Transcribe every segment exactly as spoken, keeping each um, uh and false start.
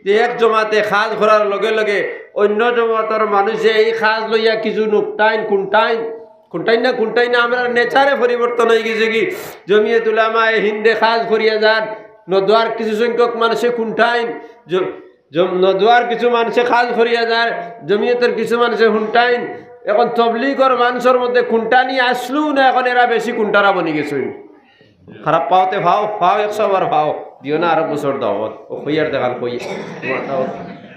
যে এক জমাতে কাজ করার লগে লগে অইন্য জমাতর মানষে এই কাজ লইয়া কিছু নুকটাইন, কুনটাইন, কুনটাইন না, কুনটাইন না, আমরার নেচারে পরিবর্তন অইগেছে কি? জমিয়ত উলামায়ে হিন্দে কাজ করিয়া যার, নদওয়ার কিছু সংখ্যক মানষে কুনটাইন, জ-, জ-, নদওয়ার কিছু মানষে কাজ করিয়া যার, জমিয়তর কিছু মানষে হুনটাইন। এখন তবলিগর মানষর মধ্যে কুনটানি আছলউ না, এখন এরা বেশি কুনটারা বনিগেছে। খারাপ পাওতে পাও, পাও একশো বার পাও, দিও না আরো বছর দাওয়াত। ও কইয়ার দেখান কই, তোমার দাওয়াত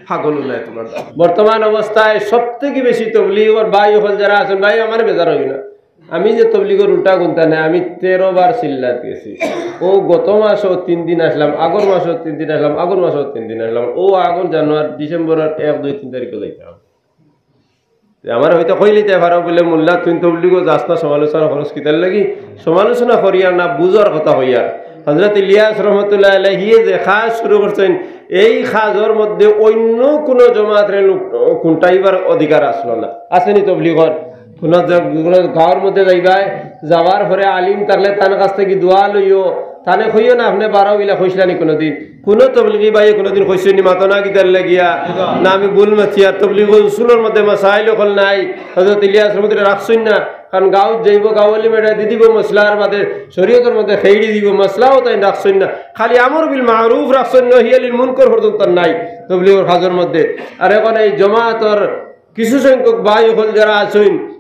পাগল অইলে তোমার দাওয়াত। বর্তমান অবস্থায় সব থাকি বেশি তবলিগর ভাই অকল যারা আছইন, ভাই আমার বেজার অইও না। আমি যে তবলিগর উল্টা কুনতা নায়, আমি তেরো বার সিল্লাত গেছি। ও গত মাসও তিন দিন আছলাম, আগর মাসও তিন দিন আছলাম, আগর মাসও তিন দিন আছলাম। ও আগর জানুয়ারি, ডিসেম্বরর এক, দুই, তিন তারিখে যাইতাম। তে আমারে হয়তো কইলিতে পারো বুলে, "মোল্লা, তুই তবলিগো যাস না, সমালোচনা করস কিতার লাগি?" সমালোচনা করিয়ার না, বুঝার কথা কইয়ার। হযরত ইলিয়াস রহমতুল্লাহ আলাইহি যে কাজ শুরু করছইন, এই কাজর মধ্যে অইন্য কুনু জমাতরে লুক-, কুনটাইবার অধিকার আছলো না। আছেনি তবলিগর? কুনু জ-, কুনু গাঁওর মধ্যে যাইবায়, যাওয়ার পরে আলিম থাকলে তান কাছ থাকি দোয়া লইও, তানে কইও না, "আপনে বারো ইলা কইছলানি কুনুদিন?" কুনু তবলিগি ভাইয়ে কুনুদিন কইছইন নি, মাতো না কিতার লাগিয়া? না, আমি ভুল মাতিয়ার। তবলিগুল উসুলর মধ্যে মাসাইল অকল নাই। হযরত ইলিয়াস রহমতুল্লাহ রাখছইন না, কারণ গাঁওত যাইবো, গাঁওয়ালি মেয়েরা দি দিবো মাসলার বাদে, শরীয়তর মধ্যে খেইড়ি দিবো, মাসলাও তাইন রাখছইন না। খালি আমর বিল মারুফ রাখছইন, নহি আনিল মুনকর পর্যন্ত নাই তবলিগর কাজর মধ্যে। আর এখন এই জমাতর কিছু সংখ্যক ভাই অকল যারা আছইন,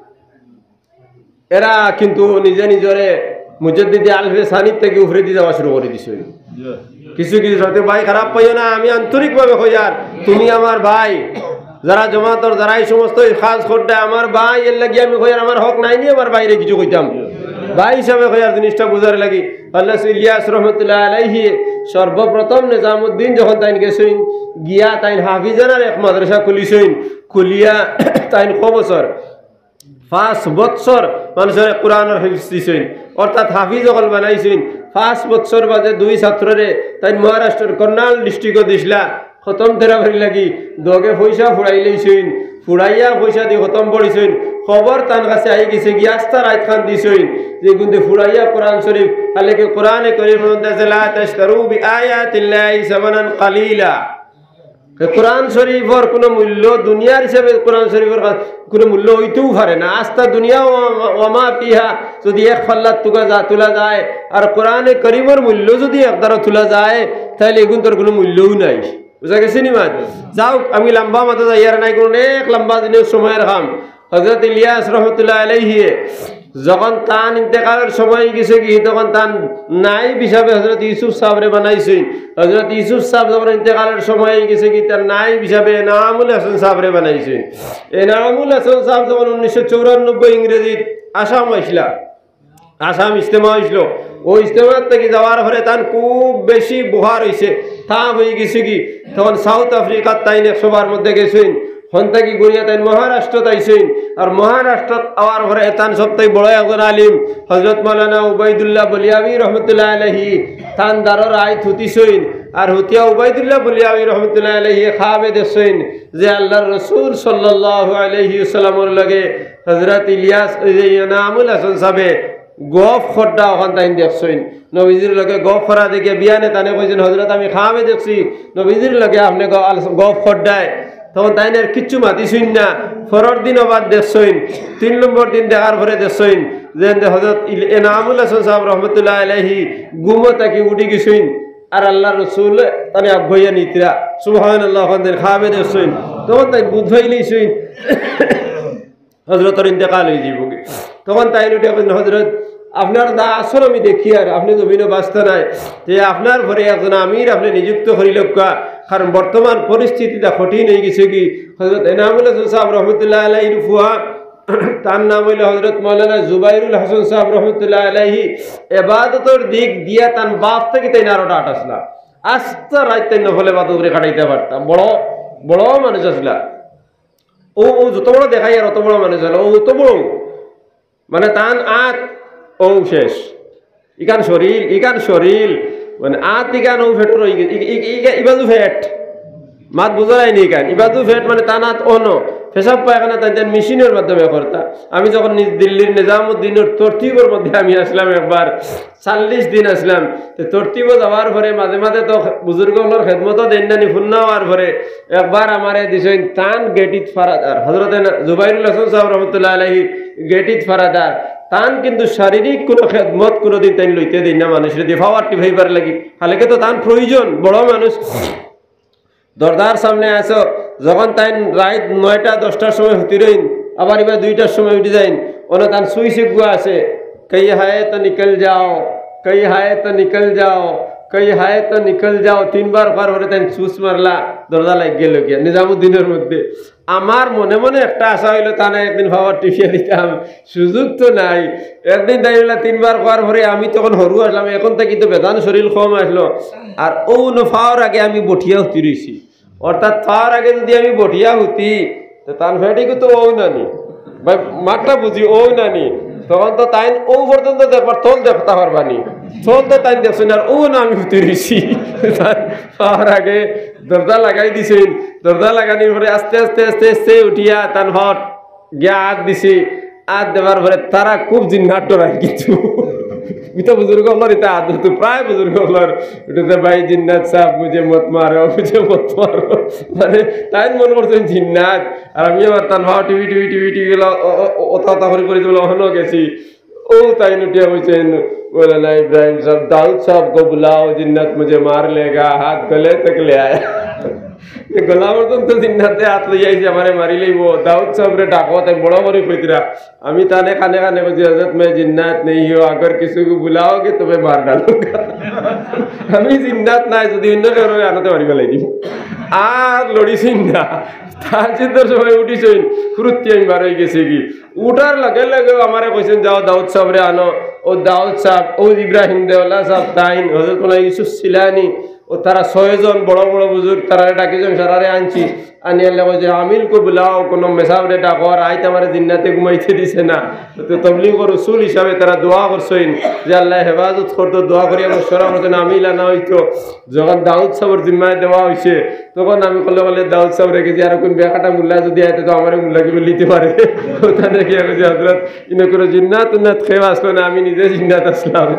এরা কিন্তু নিজে নিজরে মুজাদ্দিদে আলফে সানির থাকি উপরেদি যাওয়া শুরু করি দিছে। কিছু কিছু সাথে ভাই খারাপ পাইও না, আমি আন্তরিকভাবে কইয়ার, তুমি আমার ভাই, যারা জমাতর, যারা এই সমস্ত এই কাজ করতে আমার ভাই, এর লাগি আমি কইয়ার, আমার হক নাই নি আমার ভাইরে কিছু কইতাম। ভাই হিসাবে কইয়ার জিনিসটা বুঝার লাগি। হযরত ইলিয়াস রহমতুল্লাহ আলাইহি সর্বপ্রথম নিজামুদ্দিন যখন তাইন গেছইন, গিয়া তাইন হাফিজানার এক মাদ্রাসা খুলিছইন, খুলিয়া তাইন ক বছর পাঁচ বৎসর মানষরে কোরআনর হিফজ দিছইন, অর্থাৎ হাফিজ অকল বানাইছইন। পাঁচ বৎসর বাদে দুই ছাত্ররে তাইন মহারাষ্ট্রর কর্নাল ডিস্ট্রিক্টও দিছলা, খতম তেরাবারি লাগি। দগে পয়সা ফুড়াইলাইছইন, ফুড়াইয়া পয়সাদি খতম পড়িছইন। খবর তান কাছে আইগেছে গি, আস্তা রাইত খান দিছইন, যেগুনদি ফুড়াইয়া কোরআন শরীফ, আল্লায় কি কোরআনে করিমর মধ্যে আছে, "লা তাশতারু বিআয়াতিল্লাহি সামানান কালিলা।" কোরআন শরীফর কুনু মূল্য, দুনিয়ার হিসাবে কোরআন শরীফর কা-, কুনু মূল্য অইতেউ পারে না। আস্তা দুনিয়া ওয়া-, ওয়া মা ফিহা যুদি এক পাল্লাত তুলা যা-, তুলা যায়, আর কোরআনে করিমর মূল্য যুদি এক দারো তুলা যায়, তাইলে এগুনতর কুনু মূল্যউ নাই। বুঝা গেছে নি মাত? যাউক, আমি লম্বা মাতো যাইয়ার নাই, কুনু অনেক লম্বা দিনর সময়র কাম। হযরত ইলিয়াস রহমতুল্লাহ আলাইহি যখন তান ইন্তেকালর সময় অইগেছে গি, তখন তান নায়েব হিসাবে হযরত ইউসুফ সাবরে বানাইছইন। হযরত ইউসুফ সাব যখন ইন্তেকালর সময় অইগেছে গি, তান নায়েব হিসাবে এনামুল হাসান সাবরে বানাইছইন। এনামুল হাসান সাব যখন উনিশশো চৌরানব্বই ইংরেজিত আসাম আইছলা, আসাম ইজতেমা অইছিল, অউ ইজতেমার থাকি যাওয়ার পরে তান খুব বেশি বুখার অইছে, তাপ অইগেছে গি, তখন সাউথ আফ্রিকাত তাইন এক সভার মধ্যে গেছইন। হন থাকি ঘুরিয়া তাইন মহারাষ্ট্রত আইছইন। আর মহারাষ্ট্রত আওয়ার পরে তান সবথেকে বড় একজন আলিম হযরত মাওলানা উবাইদুল্লাহ বলিয়াবি রহমতুল্লাহ আলাইহি তান দারর আইত হুতিছইন। আর হুতিয়া উবাইদুল্লাহ বলিয়াবি রহমতুল্লাহ আলাইহি খাবে দেখছইন যে আল্লাহর রসুল সাল্লাল্লাহু আলাইহি ওয়াসাল্লামর লগে হযরত ইলিয়াস, ওই যে এনামুল হাসান সাবে গফ খড্ডা অখান তাইন দেখছইন। নবীজির লগে গফ করা দেখিয়া বিয়ানে তানে কইছইন, "হযরত, আমি খাবে দেখছি নবীজির লগে আপনে গ-, আল-, গফ খড্ডায়।" তখন তাইন আর কিচ্ছু মাতিছইন না। পরর দিন আবার দেখছইন, তিন নম্বর দিন দেখার পরে দেখছইন যে এনদে হযরত ইল-, এনামুল হাসান সাব রহমতুল্লাহ আলাইহি ঘুমো থাকি উঠি গেছইন। আর আল্লাহর রসুল তানে আগুয়াইয়া নিতরা। সুবহানাল্লাহ, অখান তাইন খাবে দেখছইন। তখন তাইন বুঝ পাইলিছইন। হযরতর ইন্তেকাল অইযিবোগি। তখন তাইন উঠিয়া কইন, "হযরত, আপনার দা আসল আমি দেখিয়ার, আপনে জমিনো বাঁচতা নায়, তে আপনার পরে একজন আমির আপনে নিযুক্ত করিলউক্কা, কারণ বর্তমান পরিস্থিতিটা কঠিন অইগেছেগি।" হযরত এনামুল হাসান সাব রহমতুল্লাহ আলাইহির ফুয়া, তান নাম অইলো হযরত মাওলানা জুবাইরুল হাসান সাব রহমতুল্লাহ আলাইহি। এবাদতর দিক দিয়া তান বাপ থাকি তাইন আরো ডাট আছলা, আস্তা রাইত তাইন নফল এবাদত করি কাটাইতা পারতা, বড়, বড় মানুষ আছলা। অউ, অউ যত বড় দেখাইয়ার অত বড় মানুষ অইলো, অউ অত বড়। মানে তান আত, অউ শেষ। ইখান শরীল, ইখান শরীল। মানে আত ইখান অউ ফেটর অইগেছে, ই-, ই-, ই-, ইবাজু ফেট। মাত বুঝা যায়নি ইখান। ইবাজু ফেট মানে তান আত অনো। পেশাব পায়খানা তাইন তাইন মেশিনর মাধ্যমে করতা। আমি যখন নিজ দিল্লির নিজামুদ্দিনর তরতিবর মধ্যে আমি আসলাম একবার, চল্লিশ দিন আসলাম। তো তরতিবো যাওয়ার পরে মাঝে মাঝে তো বুজুর্গ অকলর খেদমতো দেইন নানি, ফুন্না অওয়ার পরে একবার আমারে দিছইন তান গেটিত ফারাদার, হযরতে না-, জুবাইরুল হাসান সাহেব রহমতুল্লাহ আলাইহি গেটিত ফারাদার। তান কিন্তু শারীরিক কোনো খেদমত কোনোদিন তাইন লইতে দেইন না মানুষরে দিয়া, পাওয়ার টিপাইবার লাগি। হালাকে তো তান প্রয়োজন, বড় মানুষ। দরজার সামনে আছো, যখন তাইন রাইত নয়টা দশটার সময় হুতি রইন, আবার ইবার দুইটার সময় উঠি যাইন, অনো তান সুইচ এগুয়া আছে, "কই হায় তো নিকল যাও, কই হায় তো নিকল যাও, কই হায় তো নিকল যাও", তিনবার কওয়ার পরে তাইন সুইচ মারলা, দরজা লাগি গেল গিয়া নিজামুদ্দিনর মধ্যে। আমার মনে মনে একটা আশা অইলো, তানে একদিন পাওয়ার টিপিয়া দিতাম, সুযোগ তো নাই। একদিন তাইন অলা তিনবার কওয়ার পরে আমি তখন হুরু আসলাম, এখন থাকি তো বেজান শরীর কম আসলো। আর অউ অনো পাওয়ার আগে আমি বটিয়া হুতি রইছি, অর্থাৎ পাওয়ার আগে যদি আমি বটিয়া হুতি, তো তান ফেটিকু তো অউ নানি, ভাই, মাতটা বুঝি অউ নানি, তখন তো তাইন অউ পর্যন্ত দেখবার, তল দেখতা পারবানি, তল তো তাইন দেখছইন, আর অউ অনো আমি হুতি রইছি। তান পাওয়ার আগে দরজা লাগাই দিছইন, দরজা লাগানির পরে আস্তে আস্তে আস্তে আস্তে উঠিয়া তান পাওয়ার গিয়া আত দিছি। আত দেবার পরে তারা খুব জিন্নাত ডরায় কিন্তু। ইতা বুজুর্গ অকলর ইতা আদত, প্রায় বুজুর্গ অকলর, "ভাই জিন্নাত সাহেব, মুঝে মত মারো, মুঝে মত মারো।" মানে, তাইন মনে করছইন জিন্নাত, আর আমি আবার তান পাও টিপি টিপি টিপি টিপি গেলা, অতা অতা করি করি দিলা, অনো গেছি। অউ তাইন উঠিয়া কইছইন, "মৌলানা ইব্রাহিম সাহেব, দাউদ সাহেব কো বুলাও, জিন্নাত মুঝে মার লেগা, হাত গলে তক লে আয়া।" এ গলা পর্যন্ত জিন্নাতে আত লইয়া আইছে, আমারে মারি লাইবো। দাউদ সাহেবরে ডাকো, তাইন বড় করি কইতরা। আমি তানে কানে কানে কইছি, "হযরত, মে জিন্নাত নেই হো, আগর কিসি কো বুলাওগে তো মে মার ডালুঙ্গা।" আমি জিন্নাত নায়, যদি অইন্য কেউরে আনো তে মারি ফালাই দিমু। আর লড়িছইন না। তাহাজ্জুদর সময় উঠিছইন, ফুরুত্তি আমি বার অই গেছি গি। উঠার লগে লগে আমারে কইছইন, "যাও দাউদ সাহেবরে আনো।" অউ দাউদ সাহেব, অউ ইব্রাহিম দেওলা সাহেব, তাইন, হযরত মৌলানা ইউসুফ সিলানি, অউ তারা ছয়জন বড় বড় বুজুর্গ, তারারে ডাকিছইন, সারারে আনছি। আনিয়া কইছে, "আমিল কো বুলাও, কোনো মেসাবরে ডাকো, আর রাইত আমারে জিন্নাতে ঘুমাইতে দিছে না।" তো তবলিগর উসুল হিসাবে তারা দোয়া করছইন যে আল্লায় হেফাজত করতো, দোয়া করিয়া মশওয়ারা করছইন, আমিল আনা অইতো। যখন দাউদ সাহেবর জিম্মায় দেওয়া অইছে, তখন আমি কলে কলে দাউদ সাহেবরে গেছি, আর কোন বেকাটা মোল্লা যদি আইতে তো আমারে মোল্লা কি বলিতে পারে। ওখানে গিয়া কইছি, "হযরত, ইনো কোনো জিন্নাত উন্নাত কেউ আসলো না, আমি নিজে জিন্নাত আসলাম।"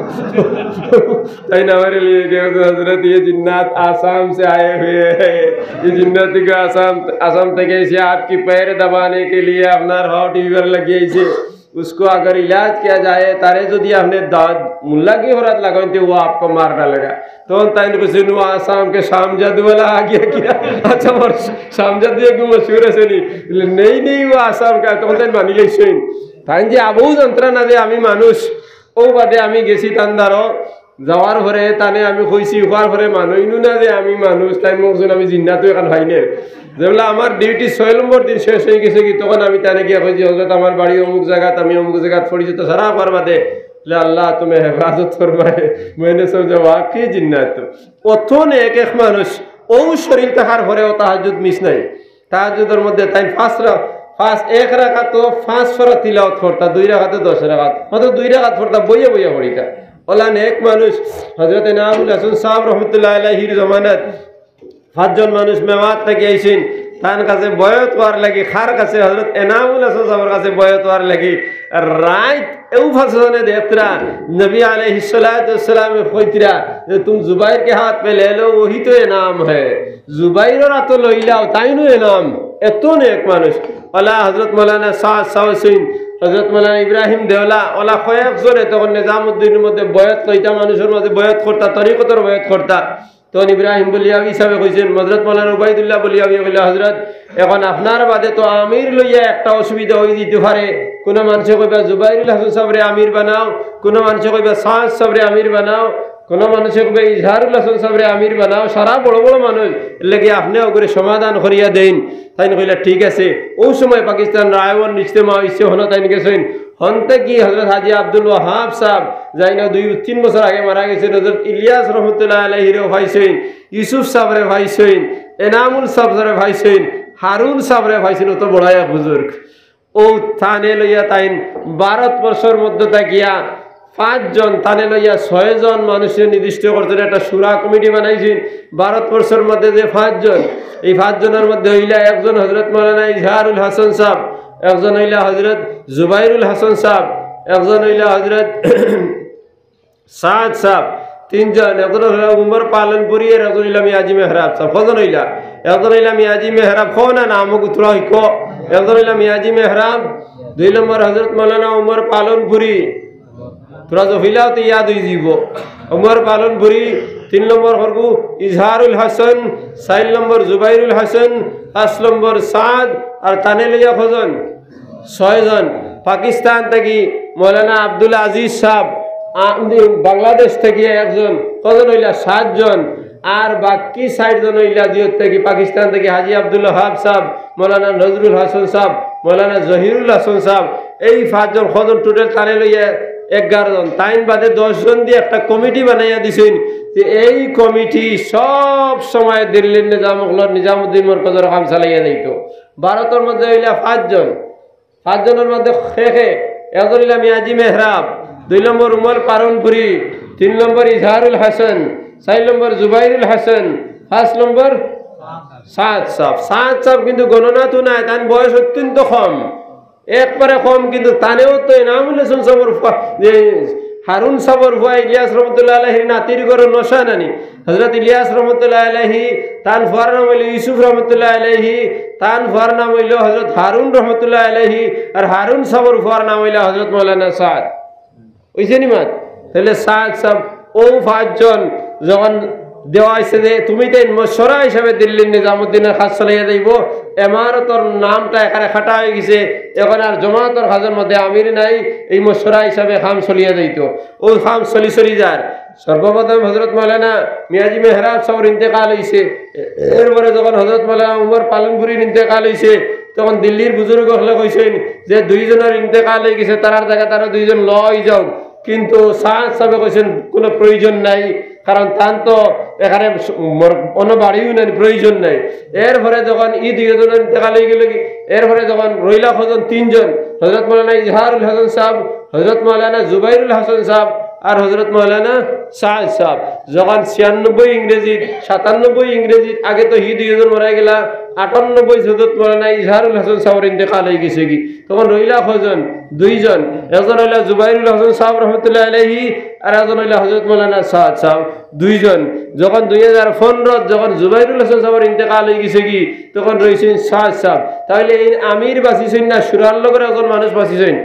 তাইন আমারে লইয়া গিয়া কইছইন, "হযরত, ইয়ে জিন্নাত আসাম সে আয়ে হুয়ে হ্যায়, ইয়ে জিন্নাত আসাম, আসাম থাকি আইছে, আপকি প্যার দাবানে কে লিয়ে আপনার পাও টিপিবার লাগি আইছে।" উসকো আগর ইলাজ কিয়া যায়, তারে যদি আপনে দাদ মুল্লা কি হরাত লাগাইন তে ও আপকো মার ডালেগা। তখন তাইন কইছইন, "ও আসাম কে শাম জাদু ওয়ালা আ গিয়া কিয়া?" আচ্ছা, আমার শাম জাদু একটু মশহুর আছে নি? বলে, "নেই, নেই, ও আসাম কা।" তখন তাইন মানি লাইছইন। তাইন যে আবু যন্ত্রণা যে আমি মানুষ, অউ বাদে আমি গেছি তান দ্বারো, যাওয়ার পরে তানে আমি কইছি, কওয়ার পরে মানইনু না যে আমি মানুষ, তাইন মনে করছইন আমি জিন্নাত অখান পাইনে। যেবলা আমার ডিউটি ছয় নম্বর দিন শেষ অই গেছে গি, তখন আমি তানে গিয়া কইছি, "হযরত, আমার বাড়ি অমুক জাগাত, আমি অমুক জাগাত পড়ছি।" তো সারা কওয়ার বাদে, "আল্লাহ তুমি হেফাজত ফরমায়, মনে সব যে ওয়াকি জিন্নাত।" অত নেক এক মানুষ, অউ শরীর থাকার পরেও তাহাজ্জুদ মিস নাই। তাহাজ্জুদর মধ্যে তাইন পাঁচ রা-, পাঁচ, এক রাকাতো পাঁচ পারা তিলাওয়াত করতা, দুই রাকাতো দশ রাকাত, অত দুই রাকাত পড়তা, বইয়া বইয়া পড়িতা। অলা নেক মানুষ, হযরত এনামুল হাসান সাহেব রহমতুল্লাহ আলাইহির জমানাত পাঁচজন মানুষ মেওয়াত থাকি আইছইন, তান কাছে বয়াত অওয়ার লাগি, কার কাছে? হযরত এনামুল হাসান সাহেবর কাছে বয়াত অওয়ার লাগি। রাইত অউ পাঁচজনে দেখতরা, নবী আলাইহিস সালাতু ওয়াস সালামে কইতরা যে, "তুম জুবাইর কে হাত পে লে লো, ওহি তো এনাম হ্যায়।" জুবাইরর আতো লইলাও, তাইনউ এনাম, এত নেক মানুষ। অলা হযরত মৌলানা সাদ শাহ হুসেন, হযরত মৌলানা ইব্রাহিম দেওলা, অলা কয়েকজনে তখন নিজামুদ্দিনর মধ্যে বয়াত লইতা, মানুষর মাঝে বয়াত করতা, তরিকতর বয়াত করতা। তখন ইব্রাহিম বলিয়াবি হিসাবে কইছেন, হযরত মৌলানা উবাইদুল্লাহ বলিয়াবি কইলা, "হযরত, এখন আপনার বাদে তো আমির লইয়া একটা অসুবিধা অই যাইতে পারে। কোনো মানুষে কইবা জুবাইরুল হাসান সাহেবরে আমির বানাও, কোনো মানুষে কইবা সাদ সাহেবরে আমির বানাও।" কোনো মানুষে কইবা ইজহারুল হাসান সাহেবরে আমির বানাও, সারা বড় বড় মানুষ, এর লাগি আপনে অগুরে সমাধান করিয়া দেইন। তাইন কইলা, "ঠিক আছে।" অউ সময় পাকিস্তান রায়ওয়ান ইজতেমা অইছে, হনো তাইন গেছইন। হনতে কি হযরত হাজী আব্দুল ওয়াহাব সাহেব, যাইন দুই তিন বছর আগে মারা গেছইন, হযরত ইলিয়াস রহমতুল্লাহ আলাইহিরেও পাইছইন, ইউসুফ সাহেবরে পাইছইন, এনামুল সাহেবরে পাইছইন, হারুন সাহেবরে পাইছইন, অত বড় এক বুজুর্গ। অউ তানে লইয়া তাইন ভারতবর্ষর মধ্যে থাকিয়া পাঁচজন, তানে লইয়া ছয়জন মানুষরে নির্দিষ্ট করছইন, একটা শুরা কমিটি বানাইছইন ভারতবর্ষর মধ্যে যে পাঁচজন। এই পাঁচজনর মধ্যে অইলা একজন হজরত মৌলানা ইজহারুল হাসান সাব, একজন অইলা হজরত জুবাইরুল হাসান সাব, একজন অইলা হজরত সাদ সাব, তিনজন, একজন অইলা উমর পালনপুরি, আর একজন অইলা মিয়াজি মেহরাব সাব। কয়জন অইলা? একজন অইলা মিয়াজি মেহরাব, কও না, নাম গুতরা হইকো। একজন অইলা মিয়াজি মেহরাব, দুই নম্বর হজরত মৌলানা উমর পালনপুরি, তোরা জফিলাও তো ইয়াদ হয়ে যাব। উমর পালনপুরি, তিন নম্বর হরগু ইজহারুল হাসান, চার নম্বর জুবাইরুল হাসান, পাঁচ নম্বর সাদ, আর তানে লইয়া কয়জন? ছয়জন। পাকিস্তান থাকি মৌলানা আব্দুল আজিজ সাব, আ-, বাংলাদেশ থাকি একজন, কয়জন অইলা? সাতজন। আর বাকি চারজন অইলা দিয়ত থাকি, পাকিস্তান থাকি হাজি আব্দুল ওহাব সাব, মৌলানা নজরুল হাসান সাব, মৌলানা জহিরুল হাসান সাব। এই পাঁচজন, কয়জন টোটাল তানে লইয়া? এগারো জন। তাইন বাদে দশ জন দি একটা কমিটি বানাইয়া দিছইন, যে এই কমিটি সব সময় দিল্লির নিজাম অকলর নিজামুদ্দিন মরকজর কাম চালাইয়া যাইতো। ভারতর মধ্যে অইলা পাঁচজন, পাঁচজনর মধ্যে কে কে? একজন অইলা মিয়াজি মেহরাব, দুই নম্বর উমর পালনপুরি, তিন নম্বর ইজহারুল হাসান, চার নম্বর জুবাইরুল হাসান, পাঁচ নম্বর সাদ সাব। সাদ সাব কিন্তু গণনাত নাই, তান বয়স অত্যন্ত কম, একবারে কম। কিন্তু তানেও তো এনামুল হাসান সাবর ফুয়া, যে হারুন সাবর ফুয়া ইলিয়াস রহমতুল্লাহ আলাইহির নাতির ঘরর নশা নানি। হজরত ইলিয়াস রহমতুল্লাহ আলাইহি, তান ফুয়ার নাম অইল ইউসুফ রহমতুল্লাহ আলাইহি, তান ফুয়ার নাম অইল হজরত হারুন রহমতুল্লাহ আলাইহি, আর হারুন সাবর ফুয়ার নাম অইল হজরত মৌলানা সাদ। অইছে নি মাত? তাইলে সাদ সাব, অউ পাঁচজন যখন দেওয়া অইছে যে তুমি তাইন মশওয়ারা হিসাবে দিল্লির নিজামুদ্দিনর কাজ চালাইয়া যাইবো, এমারতর নামটা এখানে খাটা অই গেছে, এখন আর জমাতর কাজর মধ্যে আমির নাই, এই মশওয়ারা হিসাবে কাম চলিয়া যাইতো। অউ কাম চলি চলি যার। সর্বপ্রথম হজরত মৌলানা মিয়াজি মেহরাব সাবর ইন্তেকাল অইছে। এরপরে যখন হজরত মৌলানা উমর পালনপুরির ইন্তেকাল অইছে, তখন দিল্লির বুজুর্গ অকলে কইছইন যে দুইজনর ইন্তেকাল অই গেছে, তারার জাগাত আরো দুইজন লই যাও। কিন্তু সাদ সাবে কইছইন কোনো প্রয়োজন নাই, কারণ তান তো এখানে স-, মর-, অন্য বাড়িও নাই, প্রয়োজন নাই। এরপরে যখন ই দুইজনর ইন্তেকাল অই গেল কি, এরপরে যখন রইলা কয়জন? তিনজন, হজরত মৌলানা ইজহারুল হাসান সাব, হজরত মৌলানা জুবাইরুল হাসান সাব, আর হজরত মৌলানা সাদ সাব। যখন ছিয়ানব্বই ইংরেজিত, সাতানব্বই ইংরেজিত, আগে তো হি দুইজন মারা গেলা, আটানব্বই হজরত মৌলানা ইজহারুল হাসান সাবর ইন্তেকাল অই গেছে কি, তখন রইলা কয়জন? দুইজন। একজন অইলা জুবাইরুল হাসান সাব রহমতুল্লাহ আলাইহি, আর একজন অইলা হজরত মৌলানা সাদ সাব। দুইজন। যখন দুই হাজার পনেরো যখন জুবাইরুল হাসান সাবর ইন্তেকাল অই গেছে কি, তখন রইছইন সাদ সাব। তাইলে এই আমির বাঁচিছইন না, শুরার লগর একজন মানুষ বাঁচিছইন?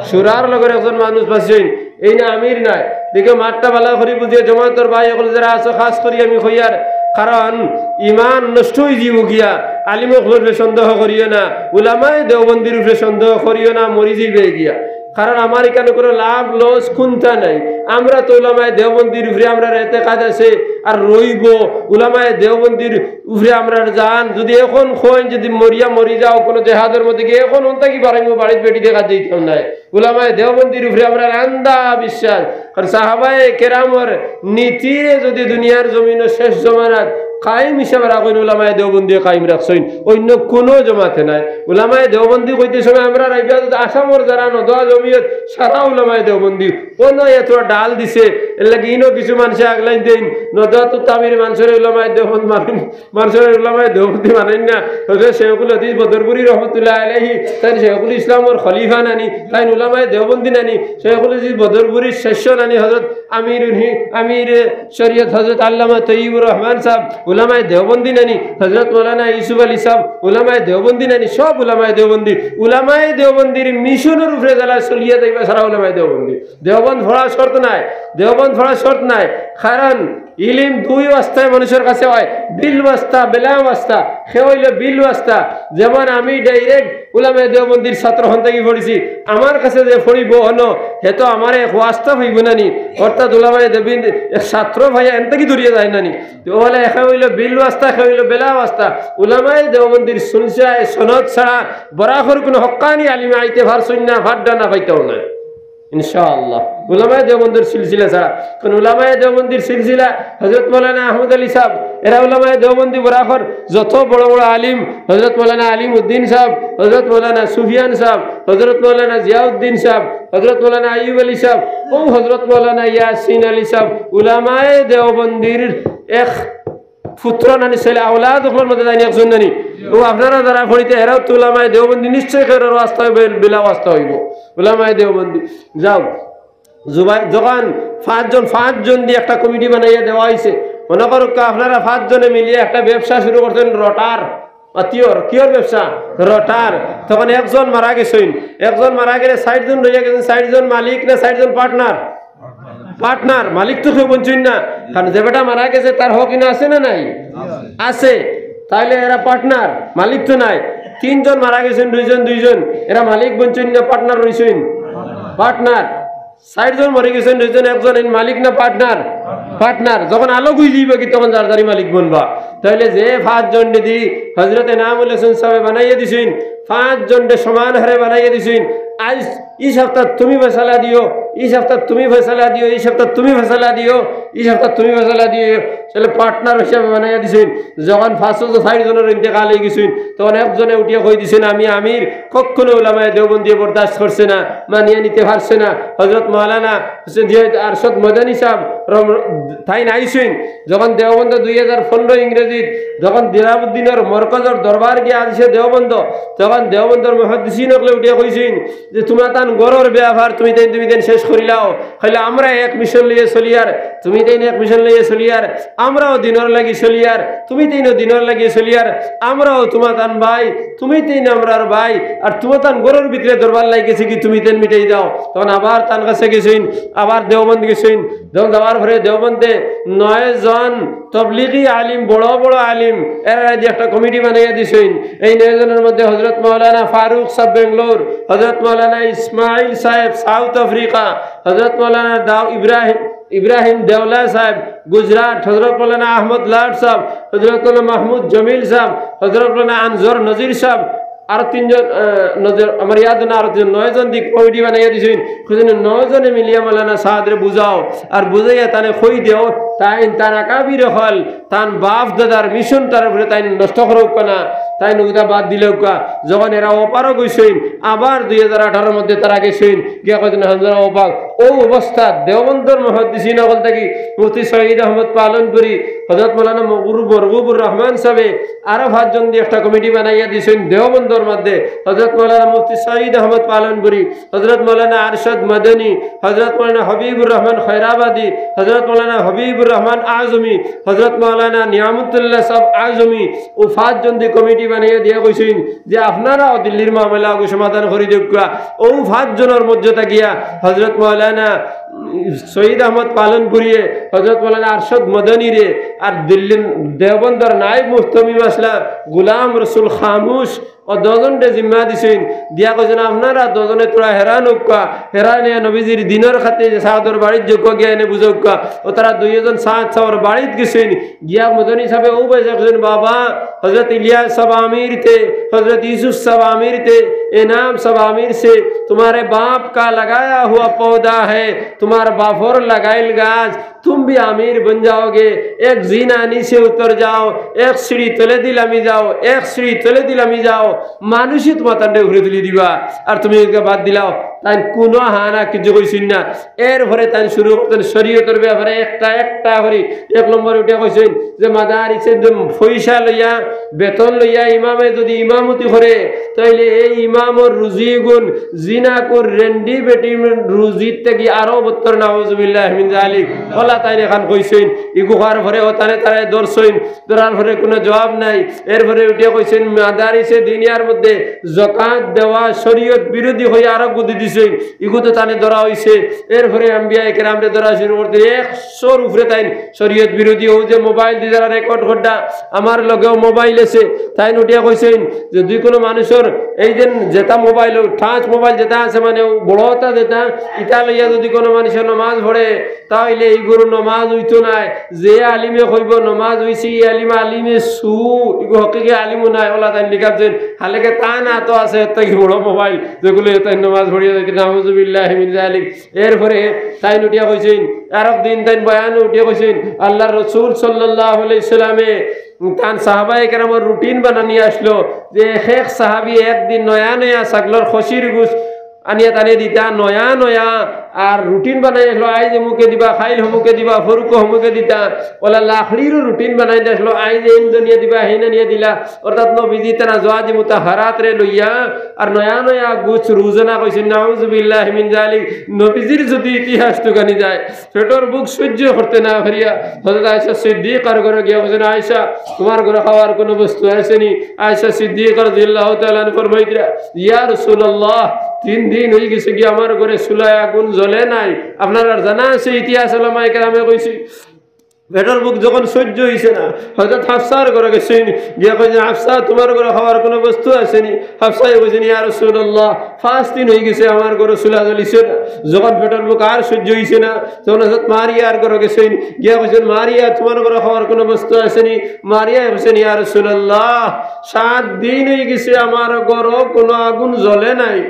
শুরার লগর একজন মানুষ বাঁচিছইন, এই না আমির নায়। দেখো, মাতটা ভালা করি বুঝিয়া জমাতর ভাই অকল যারা আছো, খাস করি আমি কইয়ার, কারণ ইমান নষ্ট অই যিবো গিয়া। আলিম অকলর উপরে সন্দেহ করিও না, উলামায়ে দেওবন্দির উপরে সন্দেহ করিও না, মরি যিবে গিয়া। কারণ আমার ইখানো কোনো লাভ লস কুন্তা নাই। আমরা তো উলামায়ে দেওবন্দির উপরে আমরার এতেকাদ আছে, আর রইবো। উলামায়ে দেওবন্দির উপরে আমরার জান। যদি এখন কইন, যদি মরিয়া মরি যাও কোনো জেহাদর মধ্যে গিয়া, এখন অন থাকি বাড়াইমু, বাড়িত বেটি দেখাত যাইতাম নায়। উলামায়ে দেওবন্দির উপরে আমরার আন্ধা বিশ্বাস। কারণ সাহাবায়ে কেরামর নীতিরে যদি দুনিয়ার জমিনো শেষ জমানাত কায়েম হিসাবে রাখইন, উলামায়ে দেওবন্দিয়ে কায়েম রাখছইন, অইন্য কুনু জমাতে নায়। উলামায়ে দেওবন্দি কইতে সময় আমরা রাইবা যদি আসামর যারা নদওয়া জমিয়ত, সারা উলামায়ে দেওবন্দি। অনো এতটা ডাল দিছে, এরলাগি ইনো কিছু মানষে আগলাইন দেইন, নদওয়াতুত তাবলিগ মানষরে উলামায়ে দেওবন্দ মানইন, মানষরে উলামায়ে দেওবন্দি মানইন না। হজরত শেখুল হাদিস বদরপুরি রহমতুল্লাহ আলাইহি, তাইন শেখুল ইসলামর খলিফা নানি, তাইন উলামায়ে দেওবন্দি নানি, শেখুল হাদিস বদরপুরির শিষ্য নানি, হজরত আমিরুল হি-, আমিরে শরিয়ত হজরত আল্লামা তৈয়বুর রহমান সাব, উলামায়ে দেওবন্দি নানি, হজরত মৌলানা ইউসুফ আলী সাব, উলামায়ে দেওবন্দি নানি, সব উলামায়ে দেওবন্দি। উলামায়ে দেওবন্দির মিশনর উপরে যারা চলিয়া যাইবা, সারা উলামায়ে দেওবন্দি। দেওবন্দ পড়া শর্ত নায়, দেওবন্দ পড়া শর্ত নায়। কারণ ইলিম দুই ওয়াস্তায় মানুষর কাছে অয়, বিল ওয়াস্তা, বেলা ওয়াস্তা। হে অইল বিল ওয়াস্তা। যেমন আমি direct উলামায়ে দেওবন্দির ছাত্র হন থাকি পড়ছি, আমার কাছে যে পড়িবো অনো, হে তো আমারে এক ওয়াস্তা পাইবো নানি, অর্থাৎ উলামায়ে দেওবন্দি এক ছাত্র পাইয়া এন থাকি দূরিয়া যায় নানি। তো অলা একে অইল বিল ওয়াস্তা, একে অইল বেলা ওয়াস্তা। উলামায়ে দেওবন্দির সিলসিলায় সনদ ছাড়া বরাকর কুনু হক্কানি আলিমে আইতে পারছইন না, ফাড্ডা না পাইতাও না। ইনশাআল্লাহ। উলামায়ে দেওবন্দির সিলসিলা ছাড়া। কারণ উলামায়ে দেওবন্দির সিলসিলা হজরত মৌলানা আহমদ আলী সাব, এরা উলামায়ে দেওবন্দি বরাকর যত বড় বড় আলিম, হজরত মৌলানা আলিম উদ্দিন সাব, হজরত মৌলানা সুফিয়ান সাব, হজরত মৌলানা জিয়াউদ্দিন সাব, হজরত মৌলানা আইয়ুব আলী সাব, অউ হজরত মৌলানা ইয়াসিন আলী সাব, উলামায়ে দেওবন্দির এক পুত্র নানি ছেলে আওলাদ অকলর মধ্যে যাইন একজন নানি। ও আপনারা যারা পড়িতে এরাও তো উলামায়ে দেওবন্দি, নিশ্চয় কেউর ওয়াস্তা অইবো, বিলা ওয়াস্তা অইবো উলামায়ে দেওবন্দি। যাও, জুবাই-, যখন পাঁচজন, পাঁচজন দি একটা কমিটি বানাইয়া দেওয়া অইছে, মনে করউক্কা আপনারা পাঁচজনে মিলিয়া একটা ব্যবসা শুরু করছইন রটার, আ, কিওর, কিওর ব্যবসা? রটার। তখন একজন মারা গেছইন, একজন মারা গেলে চাইরজন রইয়া গেছইন, চাইরজন মালিক না চাইরজন পার্টনার? পার্টনার। মালিক তো কেউ বঞ্চইন না, কারণ যে বেটা মারা গেছে তার হক ইনো আছে না নাই? আছে। তাইলে এরা পার্টনার, মালিক তো নাই। তিনজন মারা গেছইন, দুইজন দুইজন, এরা মালিক বঞ্চইন না পার্টনার রইছইন? পার্টনার। চাইরজন মরি গেছইন, দুইজন, একজন, এইন মালিক না পার্টনার? পার্টনার। যখন আলগ অইযিবা কি তখন যার যারই মালিক বনবা। তাইলে যে পাঁচজন দি হযরত এনামুল হোসেন সাহেব বানাইয়া দিছইন, পাঁচজনরে সমান হারে বানাইয়া দিছইন। আইজ ই সপ্তাহ তুমি ফয়সালা দিও, ই সপ্তাহ তুমি ফয়সালা দিও, ই সপ্তাহ তুমি ফয়সালা দিও, ই সপ্তাহ তুমি ফয়সালা দিও, তাইলে পার্টনার হিসাবে বানাইয়া দিছইন। যখন পাঁচজন, চাইরজনর ইন্তেকাল অইগেছইন, তখন একজনে উঠিয়া কই দিছইন, "আমি আমির।" কখনো উলামায়ে দেওবন্দিয়ে বরদাস্ত করছে না, মানিয়া নিতে পারছে না। হযরত মাওলানা হোসেন জিয়াউদ্দিন আরশাদ মাদানী সাহেব রম-, তাইন আইছইন, যখন দেওবন্দ দুই হাজার পনেরো ইংরেজিত, যখন দিরাবুদ্দিনর মরকজর দরবার গিয়া আইছে দেওবন্দ, তখন দেওবন্দর মুহাদ্দিসিন অকলে উঠিয়া কইছইন যে, "তুমরা তান ঘরর ব্যাপার তুমি তাইন, তুমি তাইন শেষ করিলাও।" কইলা, "আমরা এক মিশন লইয়া চলিয়ার, তুমি তাইন এক মিশন লইয়া চলিয়ার, আমরাও দিনর লাগি চলিয়ার, তুমি তাইনও দিনর লাগি চলিয়ার, আমরাও তুমা তান ভাই, তুমি তাইন আমরার ভাই, আর তুমা তান ঘরর ভিতরে দরবার লাগিগেছে কি তুমি তাইন মিটাই দাও।" তখন আবার তান কাছে গেছইন, আবার দেওবন্দ গেছইন। যখন যাওয়ার পরে দেওবন্দে নয়জন তবলিগি আলিম, বড় বড় আলিম, এরারে দি একটা কমিটি বানাইয়া দিছইন। এই নয়জনর মধ্যে হযরত মাওলানা ফারুক সাহেব বেঙ্গালোর, হযরত মাওলানা ইসমাইল সাহেব সাউথ আফ্রিকা, হযরত মাওলানা দাউ-, ইব্রাহিম, ইব্রাহিম দেওলা সাহেব গুজরাট, হযরত মাওলানা আহমদ লাট সাহেব, হযরত মাওলানা মাহমুদ জমিল সাহেব, হযরত মাওলানা আনজর নজির সাহেব, আরো তিনজন, আহ, নজর, আমার ইয়াদ না, আরো তিনজন, নয়জন দি কমিটি বানাইয়া দিছইন। কইছইন, নয়জনে মিলিয়া মাওলানা সাদরে বুঝাও, আর বুঝাইয়া তানে কই দেও, তাইন তান আকাবির অকল, তান বাপ দাদার মিশন তার উপরে তাইন নষ্ট করউক্কা না, তাইন অগুতা বাদ দিলাউক্কা। যখন এরা অপারগ অইছইন, আবার দুই হাজার আঠারোর মধ্যে তারা গেছইন, গিয়া কইছইন, "হামজা অপারগ।" অউ অবস্থাত দেওবন্দর মুহাদ্দিসিন অকল থাকি মুফতি সঈদ আহমদ পালনপুরি, হযরত মাওলানা মগরু-, মরগুবুর রহমান সাহেবে আরো পাঁচজন দি একটা কমিটি বানাইয়া দিছইন দেওবন্দর মধ্যে, হযরত মাওলানা মুফতি সঈদ আহমদ পালনপুরি, হযরত মাওলানা আরশাদ মাদানী, হযরত মাওলানা হাবিবুর রহমান খয়রাবাদী, হযরত মাওলানা হাবিবুর রহমান আজমি, হযরত মাওলানা নিয়ামতুল্লাহ সাহেব আজমি, অউ পাঁচজন দি কমিটি বানাইয়া দিয়া কইছইন যে, "আপনারাও দিল্লির মামলা অগু সমাধান করি দেউক্কা।" অউ পাঁচজনর মধ্যে থাকিয়া হযরত মাওলানা সঈদ আহমদ পালনপুরিয়ে, হযরত মাওলানা আরশাদ মাদানীরে, আর দিল্লির দেওবন্দর নায়েব মুহতামিম আসলা গুলাম রসুল খামুশ, অউ দুইজনরে জিম্মা দিছইন, দিয়া কইছইন, "আপনারা দুইজনে থুড়া হেরান অউক্কা, হেরান অইয়া নবীজির দিনর খাতিরে সাদর বাড়িত যাউক্কা, গিয়া এনে বুঝাউক্কা।" অউ তারা দুইজন সাদ সাবর বাড়িত গেছইন, গিয়া মাদানী সাবে অউ বয়সে কইছইন, "বাবা, হযরত ইলিয়াস সাব আমির তে, হযরত ইউসুফ সাব আমির তে, এনাম সাব আমির সে, তুমারে বাপ কা লাগায়া হুয়া পৌধা হ্যায়, তুমার বাপর লাগাইল গাছ।" तुम भी आमिर बन जाओगे। एक जीना नीचे उतर जाओ, एक सीढ़ी तले दिलामी जाओ, एक सीढ़ी तले दिलामी जाओ। মানুষে তুমা তানরে উপরে তুলি দিবা, আর তুমি এগুলা বাদ দিলাও। তাইন কুনু হানা কিচ্ছু কইছইন না। এরপরে তাইন শুরু করছইন শরীয়তর ব্যাপারে একটা একটা করি। এক নম্বরে উঠিয়া কইছইন যে মাদারিসে যে পয়সা লইয়া, বেতন লইয়া ইমামে যদি ইমামতি করে, তাইলে এই ইমামর রুজি গুন জিনাকুর রেন্ডি বেটির রুজির থাকি আরো বত্তর, নাউজুবিল্লাহি মিন জালিক। অলা তাইন এখান কইছইন, ইগু কওয়ার পরে অউ তানে তারায় ধরছইন, ধরার পরে কুনু জবাব নাই। এরপরে উঠিয়া কইছইন, মাদারিসে দিনিয়ার মধ্যে জকাত দেওয়া শরীয়ত বিরোধী অইয়া আরো গুদি দিছইন, ইগু তো তানে ধরা অইছে। এরপরে আম্বিয়ায়ে কেরামরে ধরা শুরু করতে একশোর উপরে তাইন শরীয়ত বিরোধী। অউ যে মোবাইল দি যারা রেকর্ড কররা, আমার লগেও মোবাইল আছে, তাইন উঠিয়া কইছইন যে দুই কুনু মানুষর এই যে যেটা মোবাইল, টাচ মোবাইল যেটা আছে, মানে বড়টা যেটা, ইটা লইয়া যদি কুনু মানুষে নমাজ পড়ে, তাইলে ইগুর নমাজ অইতো নায়। যে আলিমে কইবো নমাজ অইছে, ই আলিম আলিমে সু, ইগু হকিকি আলিমও নায়, অলা তাইন লিখাত যেন। হালাকে তান আতো আছে এর থাকি বড় মোবাইল, যেগুলো এ তাইন নমাজ পড়িয়া যাইতে, নাউজুবিল্লাহি মিন জালিক। এরপরে তাইন উঠিয়া কইছইন, আরক দিন তাইন বয়ানো উঠিয়া কইছইন, আল্লার রসুল সাল্লাল্লাহু আলাইহি ওয়াসাল্লামে তান সাহাবায়ে কেরামর রুটিন বানানি আসলো যে এক এক সাহাবি একদিন নয়া নয়া ছাগলর খসির গুস আনিয়া তানে দিতা, নয়া নয়া আর রুটিন বানাই আসলো, আইজ অমুকে দিবা, খাইল হমুকে দিবা, ফরুক হমুকে দিতা। ওলা লাকড়িরও রুটিন বানাই আসলো, আইজ এইন আনিয়া দিবা, হেইন আনিয়া দিলা। অর্থাৎ নবীজি তানা জওয়াজি মুতাহারাতরে লইয়া আর নয়া নয়া গুছ রুজনা কইছইন, নাউজুবিল্লাহি মিন জালিক। নবীজির যদি ইতিহাস তুকানি যায়, পেটর ভুক সহ্য করতে না পারিয়া হযরত আয়েশা সিদ্দিকার ঘরো গিয়া কইছইন, "আয়েশা, তুমার ঘরো খাওয়ার কুনু বস্তু আছেনি?" আয়েশা সিদ্দিকা রাদিয়াল্লাহু তাআলা আনহা ফরমাইতরা, "ইয়া রাসূলুল্লাহ, তিন দিন অইগেছে গি আমার ঘরো চুলায় আগুন জ্বলে নাই।" আপনারার জানা আছে ইতিহাস, ওলামায়ে কেরামে কইছইন, পেটর ভুক যখন সহ্য অইছে না, হযরত হাফসার ঘরো গেছইন, গিয়া কইছইন, "হাফসা, তুমার ঘরো খাওয়ার কুনু বস্তু আছেনি?" হাফসায় কইছইন, "ইয়া রাসূলুল্লাহ, পাঁচ দিন অইগেছে আমার ঘরো চুলা জ্বলিছে না।" যখন পেটর ভুক আর সহ্য অইছে না, তখন হযরত মারিয়ার ঘরো গেছইন, গিয়া কইছইন, "মারিয়া, তুমার ঘরো খাওয়ার কুনু বস্তু আছেনি?" মারিয়ায় কইছইন, "ইয়া রাসূলুল্লাহ, সাত দিন অইগেছে আমার ঘরো কুনু আগুন জ্বলে নাই।"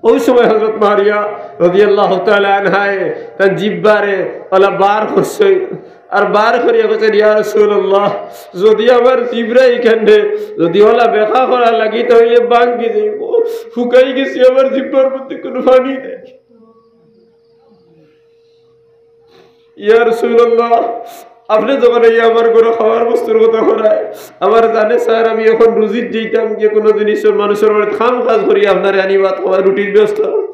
অউ সময় হযরত মারিয়া রাদিয়াল্লাহু তাআলা আনহায় তান জিব্বারে ওলা বার করছইন, আর বার করিয়া কইছইন, "ইয়া রাসূলুল্লাহ, যদি আমার জিব্বা ইখানে যদি ওলা বেকা করা লাগি, তাইলে ভাঙ্গি যাইবো, হুকাই গেছি, আমার জিব্বার মধ্যে কুনু পানি নাই।" ইয়া রাসূলুল্লাহ, আপনে যখন এই আমার ঘরো খাওয়ার বস্তুর কথা কইরা, আমার জানে চায়, আমি অখন রুজিত যাইতাম, গিয়া কুনু জিনিসর মানুষর বাড়িত কাম কাজ করি আপনারে আনি ভাত খাওয়াই, রুটির ব্যবস্থা করি।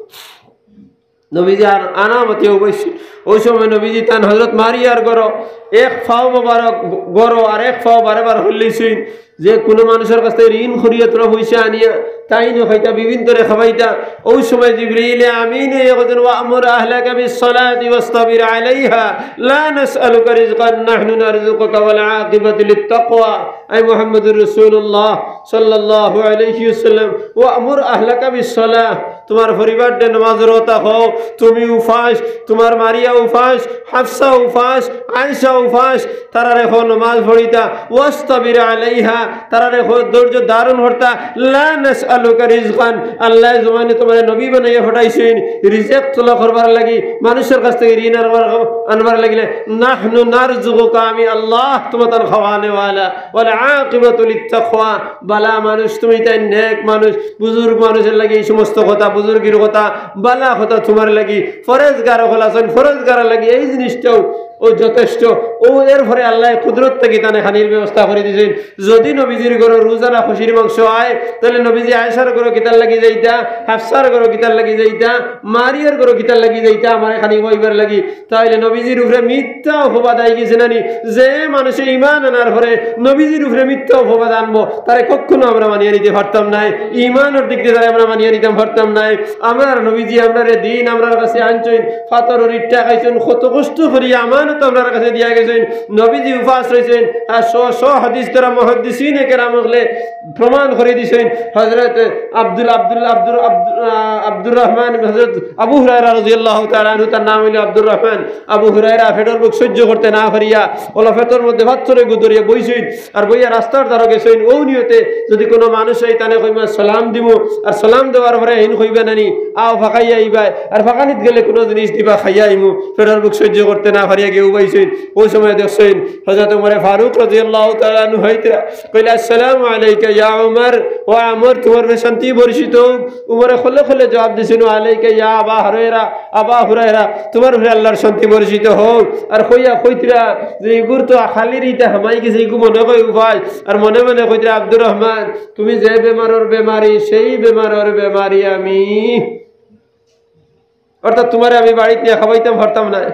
নবীজি আর আনা মাতিয়া উবাইছইন। অউ সময় নবীজি তান হযরত মারিয়ার ঘরো এক পাও মোবারক ঘরো আর এক পাও বারে বার হল্লিছইন। যে কুনু মানুষর কাছ থাকি ঋণ করিয়া থুড়া পয়সা আনিয়া তাইন খাইতা, বিবিন্তরে খাওয়াইতা। অউ সময় জিবরিলে আমিনে কইছইন, "ওয়া'মুর আহলাকা বিস-সালাতি ওয়াসতাবির আলাইহা, লা নাসআলুকা রিজকান, নাহনু নারযুকুকা ওয়াল আকিবাতু লিত-তাকওয়া।" আই মুহাম্মাদুর রাসূলুল্লাহ সাল্লাল্লাহু আলাইহি ওয়াসাল্লাম, "ওয়া'মুর আহলাকা বিস-সালাহ", তুমার পরিবাররে নমাজর কথা কও, তুমি উপাস, তুমার মারিয়া উপাস, হাফসা উপাস, আয়েশা উপাস, তারারে কও নমাজ পড়িতা, "ওয়াসতাবির আলাইহা", তারারে কও ধৈর্য ধারণ করতা, "লা নাসআলুকা রিজকান", আল্লায় জমিনো তুমারে নবী বানাইয়া পাঠাইছইন রিজিক তলব করবার লাগি, মানুষর কাছ থাকি ঋণ আনবার, আনবার লাগিলে, "নাহনু নারযুকুকা", আমি আল্লাহ তুমাতান খাওয়ানেওয়ালা, "ওয়াল আকিবাতু লিত-তাকওয়া", বালা মানুষ তুমি, তাইন নেক মানুষ, বুজুর্গ মানুষর লাগি এই সমস্ত কথা, বুজুর্গির কথা, বালা কথা তুমার লাগি, ফরেজগার অকল আছইন, ফরেজগারর লাগি এই জিনিসটাও অউ যথেষ্ট। অউ এরপরে আল্লায় কুদরত থাকি তানে খানির ব্যবস্থা করি দিছইন। যদি নবীজির ঘরো রুজানা খুশির মাংস অয়, তাইলে নবীজি আয়েশার ঘরো কিতার লাগি যাইতা, হাফসার ঘরো কিতার লাগি যাইতা, মারিয়ার ঘরো কিতার লাগি যাইতা, আমারে খানি কইবার লাগি। তাইলে নবীজির উপরে মিথ্যা অপবাদ আইগেছে না নি? যে মানুষে ঈমান আনার পরে নবীজির উপরে মিথ্যা অপবাদ আনবো, তারে কখনো আমরা মানিয়া নিতে পারতাম নায়। ঈমানর দিক দিয়া তারে আমরা মানিয়া নিতাম পারতাম নায়। আমরার নবীজি আমরারে দিন আমরার কাছে আনছইন, পাথরর ইটা খাইছইন, কত কষ্ট করি আমানত আমরার কাছে দিয়া গেছইন। নবীজি উপাস রইছইন, আর শ শ হাদিস দ্বারা মুহাদ্দিসিনে কেরাম অকলে প্রমাণ করি দিছইন। হযরত আব্দুল, আব্দুল, আব্দুর, আব্দুর, আহ, আব্দুর রহমান, হযরত আবু হুরায়রা রাদিয়াল্লাহু তাআলা আনহু, তার নাম অইলো আব্দুর রহমান। আবু হুরায়রা পেটর ভুক সহ্য করতে না পারিয়া অলা পেটর মধ্যে পাথরে গুদরিয়া বইছইন, আর বইয়া রাস্তার ধারো গেছইন। অউ নিয়তে যদি কুনু মানুষ আয়, তানে কইমু সালাম দিমু, আর সালাম দেওয়ার পরে এইন কইবা না নি, "আও ফাকাইয়া আইবায়", আর ফাকানিত গেলে কুনু জিনিস দিবা, "খাইয়া আইমু", পেটর ভুক সহ্য করতে না পারিয়া গিয়া উবাইছইন। অউ সময় দেখছইন হযরত উমরে ফারুক রাদিয়াল্লাহু তাআলা আনহু আইতরা, কইলা, "আসসালামু আলাইকা ইয়া উমর, ও উমর, তুমার উপরে শান্তি বর্ষিত অউক।" উমরে খলে খলে জবাব দিছইন, "ওয়া আলাইকা ইয়া আবা হুরায়রা, আবা হুরায়রা, তুমার উপরে আল্লার শান্তি বর্ষিত অউক।" আর কইয়া কইতরা যে, "ইগুর তো খালির ইটা হামাই গেছে, ইগু মনে কয় উপাস।" আর মনে মনে কইতরা, "আব্দুর রহমান, তুমি যে বেমারর বেমারি, সেই বেমারর বেমারি আমি।" অর্থাৎ তুমারে আমি বাড়িত নিয়া খাবাইতাম পারতাম নায়।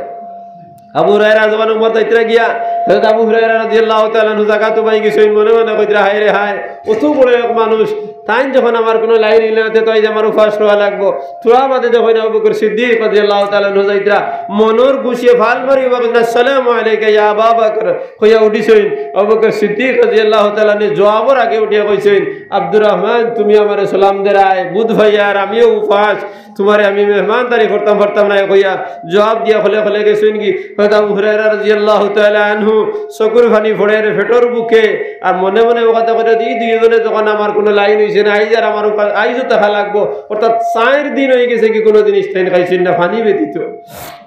আবু হুরায়রা যখন উমর যাইতরা গিয়া, হযরত আবু হুরায়রা রাদিয়াল্লাহু তাআলা আনহু জাগাত উবাই গেছইন, মনে মনে কইতরা, "হায় রে হায়, অত বড় এক মানুষ, তাইন যখন আমার কুনু লাইন অইলো না, তে তো আইজ আমার উপাস রওয়া লাগবো।" থুড়া বাদে দেখইন আবু বকর সিদ্দিক রাদিয়াল্লাহু তাআলা আনহু যাইতরা, মনর খুশিয়ে ফাল মারি উবা কইছইন, "আসসালামু আলাইকা ইয়া আবা বকর," কইয়া উঠিছইন। আবু বকর সিদ্দিক রাদিয়াল্লাহু তাআলা আনহু জবাবর আগে উঠিয়া কইছইন, "আব্দুর রহমান, তুমি আমারে সালাম দেরায়, বুঝ ভাই আর আমিও উপাস।" তুমারে আমি মেহমানদারি করতাম পারতাম নায় কইয়া জবাব দিয়া খলে খলে গেছইন গি। হযরত আবু হুরায়রা রাদিয়াল্লাহু তাআলা আনহু চকুর পানি পড়ের পেটর ভুকে, আর মনে মনে অউ কথা কইরা, "দি দুইজনে যখন আমার কুনু লাইন অইছে না, আইজ আর আমার উপাস, আইজও থাকা লাগবো।" অর্থাৎ চাইর দিন অইগেছে গি কুনু জিনিস তাইন খাইছইন না, পানি ব্যতীত।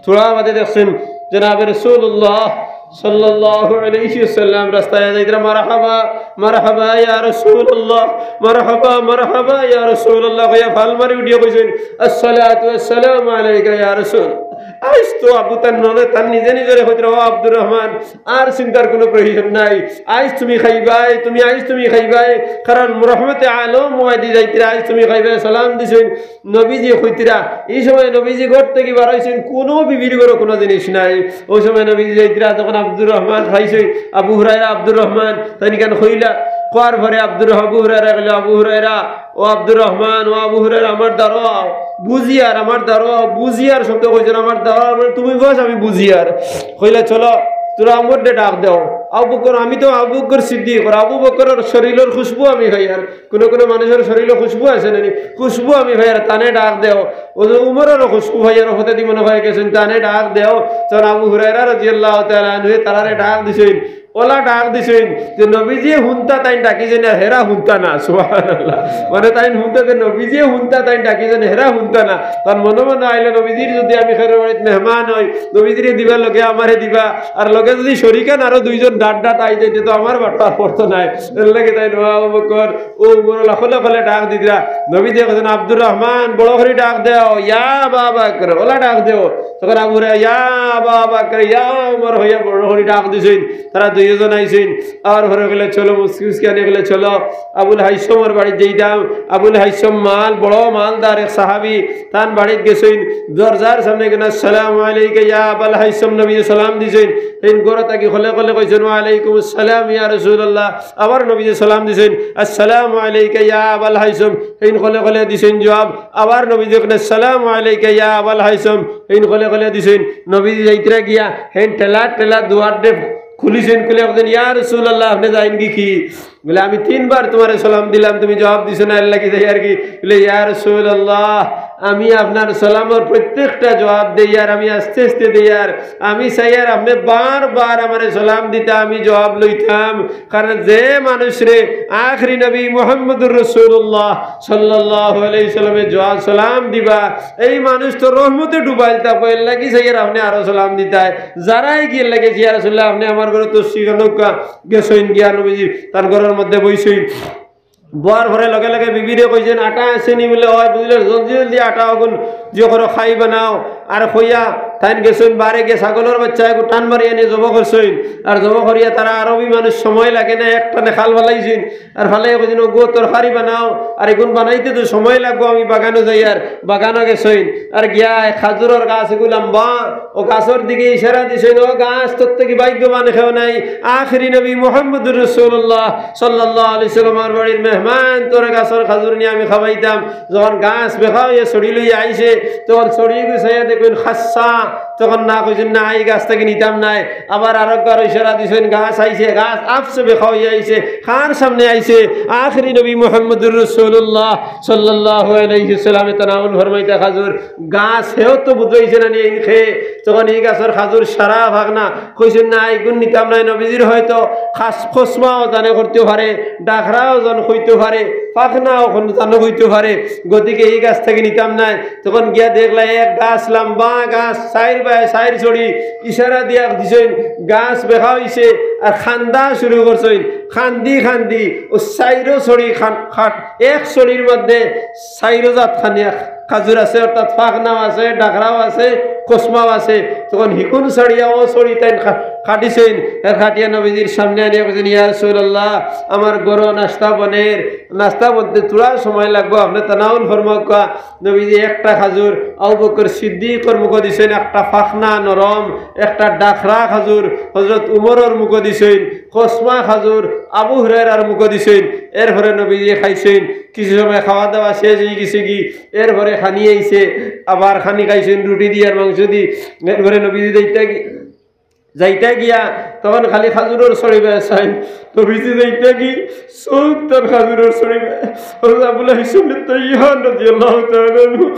থুড়া বাদে দেখছইন জনাবে রাসূলুল্লাহ সাল্লাল্লাহু আলাইহি ওয়াসাল্লাম রাস্তায় যাইতরা, "মারহাবা, মারহাবা ইয়া রাসূলুল্লাহ, মারহাবা, মারহাবা ইয়া রাসূলুল্লাহ" কইয়া ফাল মারি উঠিয়া কইছইন, "আসসালাতু ওয়াসসালামু আলাইকা ইয়া রাসূল।" আইজ তো আবু তার নলে তার নিজে নিজরে কইতরা, "ও আব্দুর রহমান, আর চিন্তার কুনু প্রয়োজন নাই। আইজ তুমি খাইবায়, তুমি আইজ তুমি খাইবায়, কারণ রহমতে আলম ওয়াদি যাইতরা, আইজ তুমি খাইবায়।" সালাম দিছইন, নবীজি কইতরা, ই সময় নবীজি ঘর থাকি বার অইছইন, কুনু বিবির ঘরো কুনু জিনিস নাই। অউ সময় নবীজি যাইতরা, তখন আব্দুর রহমান পাইছইন, আবু হুরায়রা, আব্দুর রহমান, তাইন ইখান কইলা, কওয়ার পরে আব্দুর রহ-, আবু হুরায়রা কইলা, "আবু হুরায়রা, ও আব্দুর রহমান, ও আবু হুরায়রা, আমার দ্বারো আও, বুঝিয়ার, আমার দ্বারো আও।" বুঝিয়ার শব্দ কইছইন, "আমার দ্বারো আও, মানে তুমি বস, আমি বুঝিয়ার।" কইলা, "চলো, তোরা আমররে ডাক দেও।" আবু বকর, আমি তো আবু বকর সিদ্দিক, আর আবু বকরর শরীলর খুশবু আমি পাইয়ার। কুনু কুনু মানুষর শরীলো খুশবু আছে না নি? খুশবু আমি পাইয়ার, তানে ডাক দেও। অউ যে উমররও খুশবু পাইয়ার, অউ পথেদি মনে অয় গেছইন, তানে ডাক দেও। তখন আবু হুরায়রা রাদিয়াল্লাহু তাআলা আনহু তারারে ডাক দিছইন, অলা ডাক দিছইন যে নবীজিয়ে হুনতা তাইন ডাকিছইন আর হেরা হুনতা না। সুবহানাল্লাহ। মানে তাইন হুনতা যে নবীজিয়ে হুনতা তাইন ডাকিছইন, হেরা হুনতা না। তান মনো মনো আইলো, নবীজির যুদি আমি খেরর বাড়িত মেহমান অই, নবীজিরে দিবা, লগে আমারে দিবা, আর লগে যুদি শরিকান আরো দুইজন ডাট ডাট আই যাইতে তো আমার বাট্টা আর পড়তো নায়। এর লাগি তাইন, ও আবু বকর, ও উমর, অলা খলে খলে ডাক দিতরা। নবীজিয়ে কইছইন, "আব্দুর রহমান, বড় করি ডাক দেও, ইয়া আবা বকর, অলা ডাক দেও।" তখন আবু হুরায়রা, "ইয়া আবা বকর, ইয়া উমর" কইয়া বড় করি ডাক দিছইন। তারা দুইজন আইছইন। আর পরে কইলা, "চলো, মুসকি মুসকি আনি কইলা, চলো, আবুল হাইসমর বাড়িত যাইতাম।" আবুল হাইসম মাল, বড় মালদার এক সাহাবী, তান বাড়িত গেছইন। দরজার সামনে গিয়া, "আসসালামু আলাইকা ইয়া আবাল হাইসম", নবীজিয়ে সালাম দিছইন। তাইন ঘর থাকি খলে খলে কইছইন, "ওয়া আলাইকুমুস সালাম ইয়া রাসূলুল্লাহ।" আবার নবীজিয়ে সালাম দিছইন, "আসসালামু আলাইকা ইয়া আবাল হাইসম।" তাইন খলে খলে দিছইন জুয়াব। আবার নবীজিয়ে কইন, "আসসালামু আলাইকা ইয়া আবাল হাইসম।" তাইন খলে খলে দিছইন। নবীজি যাইতরা গিয়া, তাইন ঠেলা ঠেলা দুয়াররে খুলিছইন, খুলিয়া কইছইন, "ইয়া রাসূলুল্লাহ, আপনে যাইনগি কি?" বলে, "আমি তিনবার তুমারে সালাম দিলাম, তুমি জুয়াব দিছো না, এর লাগি যাইয়ার কি?" বলে, "ইয়া রাসূলুল্লাহ, আমি আপনার সালামর প্রত্যেকটা জুয়াব দেইয়ার, আমি আস্তে আস্তে দেইয়ার, আমি চাইয়ার আপনে বারবার আমারে সালাম দিতা, আমি জুয়াব লইতাম।" কারণ যে মানুষরে আখরি নবী মুহাম্মদুর রাসূলুল্লাহ সাল্লাল্লাহু আলাইহি ওয়াসাল্লামে জুয়াব সালাম দিবা, এই মানুষ তো রহমতে ডুবাইল থাকবো, এর লাগি চাইয়ার আপনে আরো সালাম দিতায়। যারাই গিয়া লাগে, "ইয়া রাসূলুল্লাহ, আপনে আমার ঘরো তশরিফ আনউক্কা।" গেছইন গিয়া নবীজি তান ঘরর মধ্যে বইছইন। বওয়ার পরে লগে লগে বিবিরে কইছইন, "আটা আছে নি?" বলে, "অয়।" বুঝলে, "জলদি জলদি আটা অগুন যে করো খাই বানাও।" আর কইয়া তাইন গেছইন বারে গিয়া ছাগলর বাইচ্চা এগু টান মারিয়া আনি জবো করছইন। আর জবো করিয়া তারা আরবি মানুষ সময় লাগে না, একটা নেখাল ফালাইছইন। আর ফালাইয়া কইছইন, "অগু তরকারি বানাও।" আর এগুন বানাইতে তো সময় লাগবো, আমি বাগানো যাইয়ার। বাগানো গেছইন। আর গিয়া এক খাজুরর গাছ এগু লাম্বা, অউ গাছর দিকে ইশারা দিছইন, "ও গাছ, তোর থাকি ভাগ্যবান কেউ নাই। আখরি নবী মুহাম্মদুর রাসূলুল্লাহ সাল্লাল্লাহু আলাইহি ওয়াসাল্লামর বাড়ির মেহমান, তোরে গাছর খাজুর নি আমি খাবাইতাম।" যখন গাছ বেখা অইয়া ছড়ি লইয়া আইছে, তখন ছড়ি গুছাইয়া দেখইন খাসা, তখন না কইছইন, "না, ই গাছ থাকি নিতাম নায়।" আবার আরোকবার ইশারা দিছইন, গাছ আইছে, গাছ আপসে বেখা অইয়া আইছে। কার সামনে আইছে? আখরি নবী মুহাম্মদুর রাসূলুল্লাহ সাল্লাল্লাহু আলাইহি ওয়াসাল্লামে তানাউল ফরমাইতা খাজুর। গাছ হেও তো বুঝাইছে না নি ইনকে, তখন ই গাছর খাজুর সারা ফাকনা। কইছইন, "না, ইগুন নিতাম নায়, নবীজির হয়তো খাস-, খসমাও জানে করতে পারে, ডাখরাও জানে করতে পারে, ফাকনাও জানে করতে পারে, গতিকে ই গাছ থাকি নিতাম নায়।" তখন গিয়া দেখলা এক গাছ, লাম্বা গাছ, চাইর বায় চাইর ছড়ি, ইশারা দিয়া দিছইন, গাছ বেখা অইছে, আর খান্দা শুরু করছইন, খান্দি খান্দি অউ চাইরো ছড়ি খান-, খাট-, এক ছড়ির মধ্যে চাইরো জাত খানিয়া খাজুর আছে, অর্থাৎ ফাকনাও আছে, ডাখরাও আছে, খসমাও আছে। তখন হিগুন ছাড়িয়া অউ ছড়ি তাইন খা-, কাটিছইন, আর কাটিয়া নবীজির সামনে আনিয়া কইছইন, "ইয়া রাসূলুল্লাহ, আমার ঘরো নাস্তা বনের, নাস্তা বনতে থুড়া সময় লাগবো, আপনে তানাউল ফরমাউক্কা।" নবীজি একটা খাজুর আবু বকর সিদ্দিকর মুখো দিছইন, একটা ফাকনা নরম, একটা ডাখরা খাজুর হযরত উমরর মুখো দিছইন, খসমা খাজুর আবু হুরায়রার মুখো দিছইন। এরপরে নবীজি খাইছইন, কিছু সময় খাওয়া দাওয়া শেষ অইগেছেগি, এরপরে খানি আইছে, আবার খানি খাইছইন রুটি দি আর মাংস দি। এরপরে নবীজি যাইতা গি-, যাইতা গিয়া তখন খালি খাজুরর ছড়ি বায় চাইন। নবীজি যাইতা গি চউখ তান খাজুরর ছড়ি বায়। হযরত আবুল হাইসম তাইয়ান রাদিয়াল্লাহু তাআলা আনহু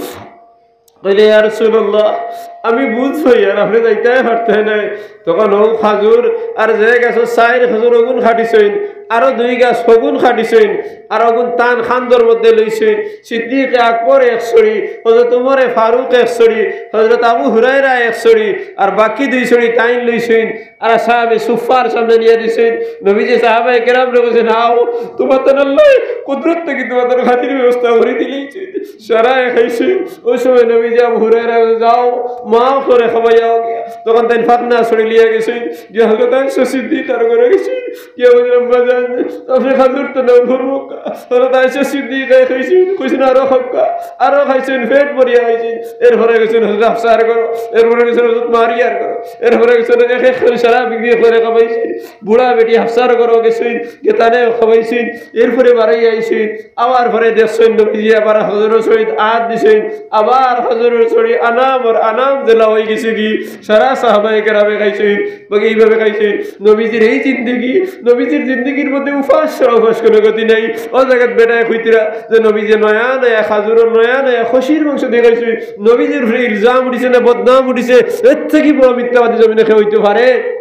কইলে, "ইয়া রাসূলুল্লাহ, আমি বুঝ পাইয়ার আপনে যাইতায় পারতায় নায়।" তখন অউ খাজুর আর যে গাছর চাইর খাজুর অগুন কাটিছইন, আরো দুই গাছ হগুন কাটিছইন, আর হগুন তান কান্দর মধ্যে লইছইন। সিদ্দিকে আকবর এক ছড়ি, হযরত উমরে ফারুক এক ছড়ি, হযরত আবু হুরায়রা এক ছড়ি, আর বাকি দুই ছড়ি তাইন লইছইন। আর সাহাবে সুফার সামনে নিয়া দিছইন। নবীজি সাহাবায়ে কেরামরে কইছইন, "আও, তুমার তান আল্লায় কুদরত থাকি তুমার তান খানির ব্যবস্থা করি দিলাইছইন।" সারায় খাইছইন। ওই সময় নবীজি আবু হুরায়রারে কইছইন, "যাও, মা অকলরে খাওয়াইয়া আও গিয়া।" তখন তাইন ফাকনা ছড়ি লইয়া গেছইন, গিয়া হযরত আয়েশা সিদ্দিকার ঘরো গেছইন। গিয়া কইছইন, "আম্মাজান, আপনে খাজুর তো নাও, ধরমুক্কা।" হযরত আয়েশা সিদ্দিকায় খাইছইন, কইছইন, "আরো খাউক্কা।" আরো খাইছইন, পেট ভরিয়া খাইছইন। এরপরে গেছইন হযরত হাফসার ঘরো, এরপরে গেছইন হযরত মারিয়ার ঘরো, এরপরে গেছইন এক এক করি সারা বিবি অকলরে খাওয়াইছইন। বুড়া বেটি হাফসার ঘরো গেছইন, গিয়া তানে খাওয়াইছইন। এরপরে বারইয়া আইছইন, আবার পরে দেখছইন নবীজি আবার খাজুরর ছড়িত আত দিছইন, আবার খাজুরর ছড়ি আনাম আর আনাম যেলা অইগেছে গি, সারা সাহাবায়ে কেরামে খাইছইন। বাকি এইভাবে খাইছইন। নবীজির এই জিন্দেগি, নবীজির জিন্দেগির মধ্যে উপাস ছাড়া উপাস কোনো গতি নাই। অউ জাগাত বেটায় কইতরা যে নবীজি নয়া নয়া খাজুরর নয়া নয়া খাসির মাংস দি খাইছইন, নবীজির উপরে ইলজাম উঠিছে না বদনাম উঠিছে, এর থাকি বড় মিথ্যাবাদী জমিনে কেউ অইতে পারে?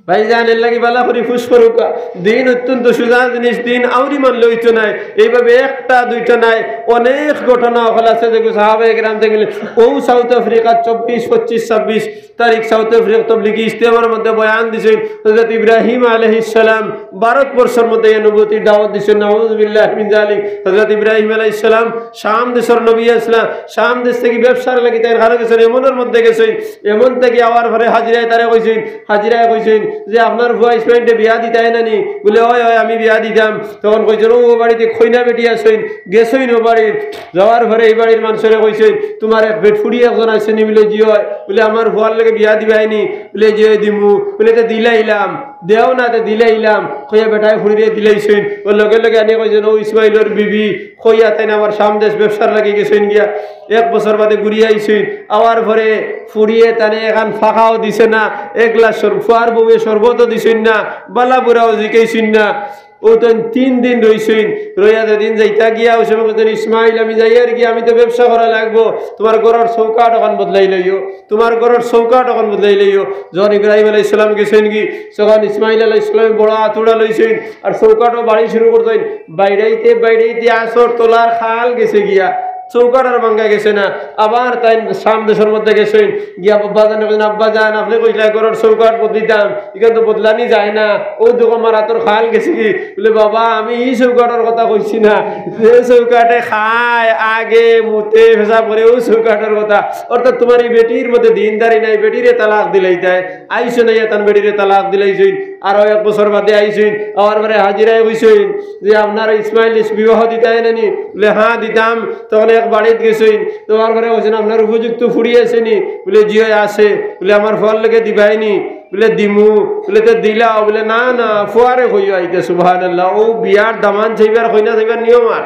ভাইজান, এর লাগি বালা করি ফুস করুক্কা। দিন অত্যন্ত সোজা জিনিস, দিন আউরি মানলে অইতো নায়। এইভাবে একটা দুইটা নায়, অনেক ঘটনা অকল আছে যেগু সাহাবায়ে কেরাম থাকি মিলে। অউ সাউথ আফ্রিকাত চব্বিশ, পঁচিশ, ছাব্বিশ তারিখ সাউথ আফ্রিকাত তবলিগি ইজতেমার মধ্যে বয়ান দিছইন হযরত ইব্রাহিম আলাইহিস সালাম। ভারতবর্ষর মধ্যে এই নবুয়তির দাওয়াত দিছইন। নাউজুবিল্লাহি মিন যালিক। হযরত ইব্রাহিম আলাইহিস সালাম শাম দেশর নবী আছলা, শাম দেশ থাকি ব্যবসার লাগি তাইন কানো গেছইন, এমনর মধ্যে গেছইন। এমন থাকি আওয়ার পরে হাজিরায় তারে কইছইন, হাজিরায় কইছইন যে, "আপনার ফুয়া ইসমাইলরে বিয়া দিতায় না নি?" বুলে, "অয়, অয়, আমি বিয়া দিতাম।" তখন কইছইন, "অউ, অউ বাড়িত কইনা বেটি আছইন, গেছইন অউ বাড়িত।" যাওয়ার পরে এই বাড়ির মানষরে কইছইন, "তুমার এক বেটফুড়ি একজন আছে নি?" বুলে, "জি অয়।" বুলে, "আমার ফুয়ার লগে বিয়া দিবায় নি?" বুলে, "জি অয়, দিমু।" বুলে, "তে দিলাইলাম, দেও না, তে দিলাইলাম।" কইয়া বেটায় ফুড়িরে দিলাইছইন। অউ লগে লগে আনিয়া কইছইন, "অউ ইসমাইলর বিবি।" কইয়া তাইন আবার শাম দেশ ব্যবসার লাগি গেছইন গিয়া। এক বছর বাদে ঘুরিয়া আইছইন। আওয়ার পরে ফুড়িয়ে তানে এখান ফাঁকাও দিছে না, এক গ্লাস শর-, ফুয়ার বউয়ে শরবতও দিছইন না, বালা বুরাও জিকাইছইন না। অউ তাইন তিন দিন রইছইন। রইয়া যেদিন যাইতা গিয়া, অউ সময় কইছইন, "ইসমাইল, আমি যাইয়ার গি, আমি তো ব্যবসা করা লাগবো, তুমার ঘরর চৌকাঠ অখান বদলাই লইও, তুমার ঘরর চৌকাঠ অখান বদলাই লইও।" যখন ইব্রাহিম আলাইহিস সালাম গেছইন গি, তখন ইসমাইল আলাইহিস সালামে বড় আতুড়া লইছইন, আর চৌকাঠও বাড়ি শুরু করছইন। বাইড়াইতে বাইড়াইতে আছর তলার খাল গেছে গিয়া, চৌকাঠ আর ভাঙ্গা গেছে না। আবার তাইন শাম দেশর মধ্যে গেছইন, গিয়া আব্বাজানে কইছইন, "আব্বাজান, আপনে কইছলা ঘরর চৌকাঠ বদলিতাম, ইখান তো বদলানি যায় না, অউ দেখো আমার আতর খাল গেছে গি।" বুলে, "বাবা, আমি ই চৌকাঠর কথা কইছি না, যে চৌকাঠে খায়, আগে, মুতে, পেশাব করে, অউ চৌকাঠর কথা। অর্থাৎ তুমার ই বেটির মধ্যে দিনদারি নাই, বেটিরে তালাক দিলাইতায়।" আইছইন, আইয়া তান বেটিরে তালাক দিলাইছইন। আরো এক বছর বাদে আইছইন, আওয়ার পরে হাজিরায় কইছইন যে, "আপনার ইসমাইল বিবাহ দিতায় না নি?" বুলে, "হ্যাঁ, দিতাম।" তখন এক বাড়িত গেছইন, যাওয়ার পরে কইছইন, "আপনার উপযুক্ত ফুড়ি আছে নি?" বুলে, "জি অয়, আছে।" বুলে, "আমার ফুয়ার লগে দিবায় নি?" বুলে, "দিমু।" বুলে, "তে দিলাও।" বুলে, "না, না, ফুয়ারে কইও আইতে।" সুবহানাল্লাহ। অউ বিয়ার দামান চাইবার, কইনা চাইবার নিয়ম আর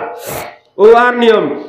অউ আর নিয়ম।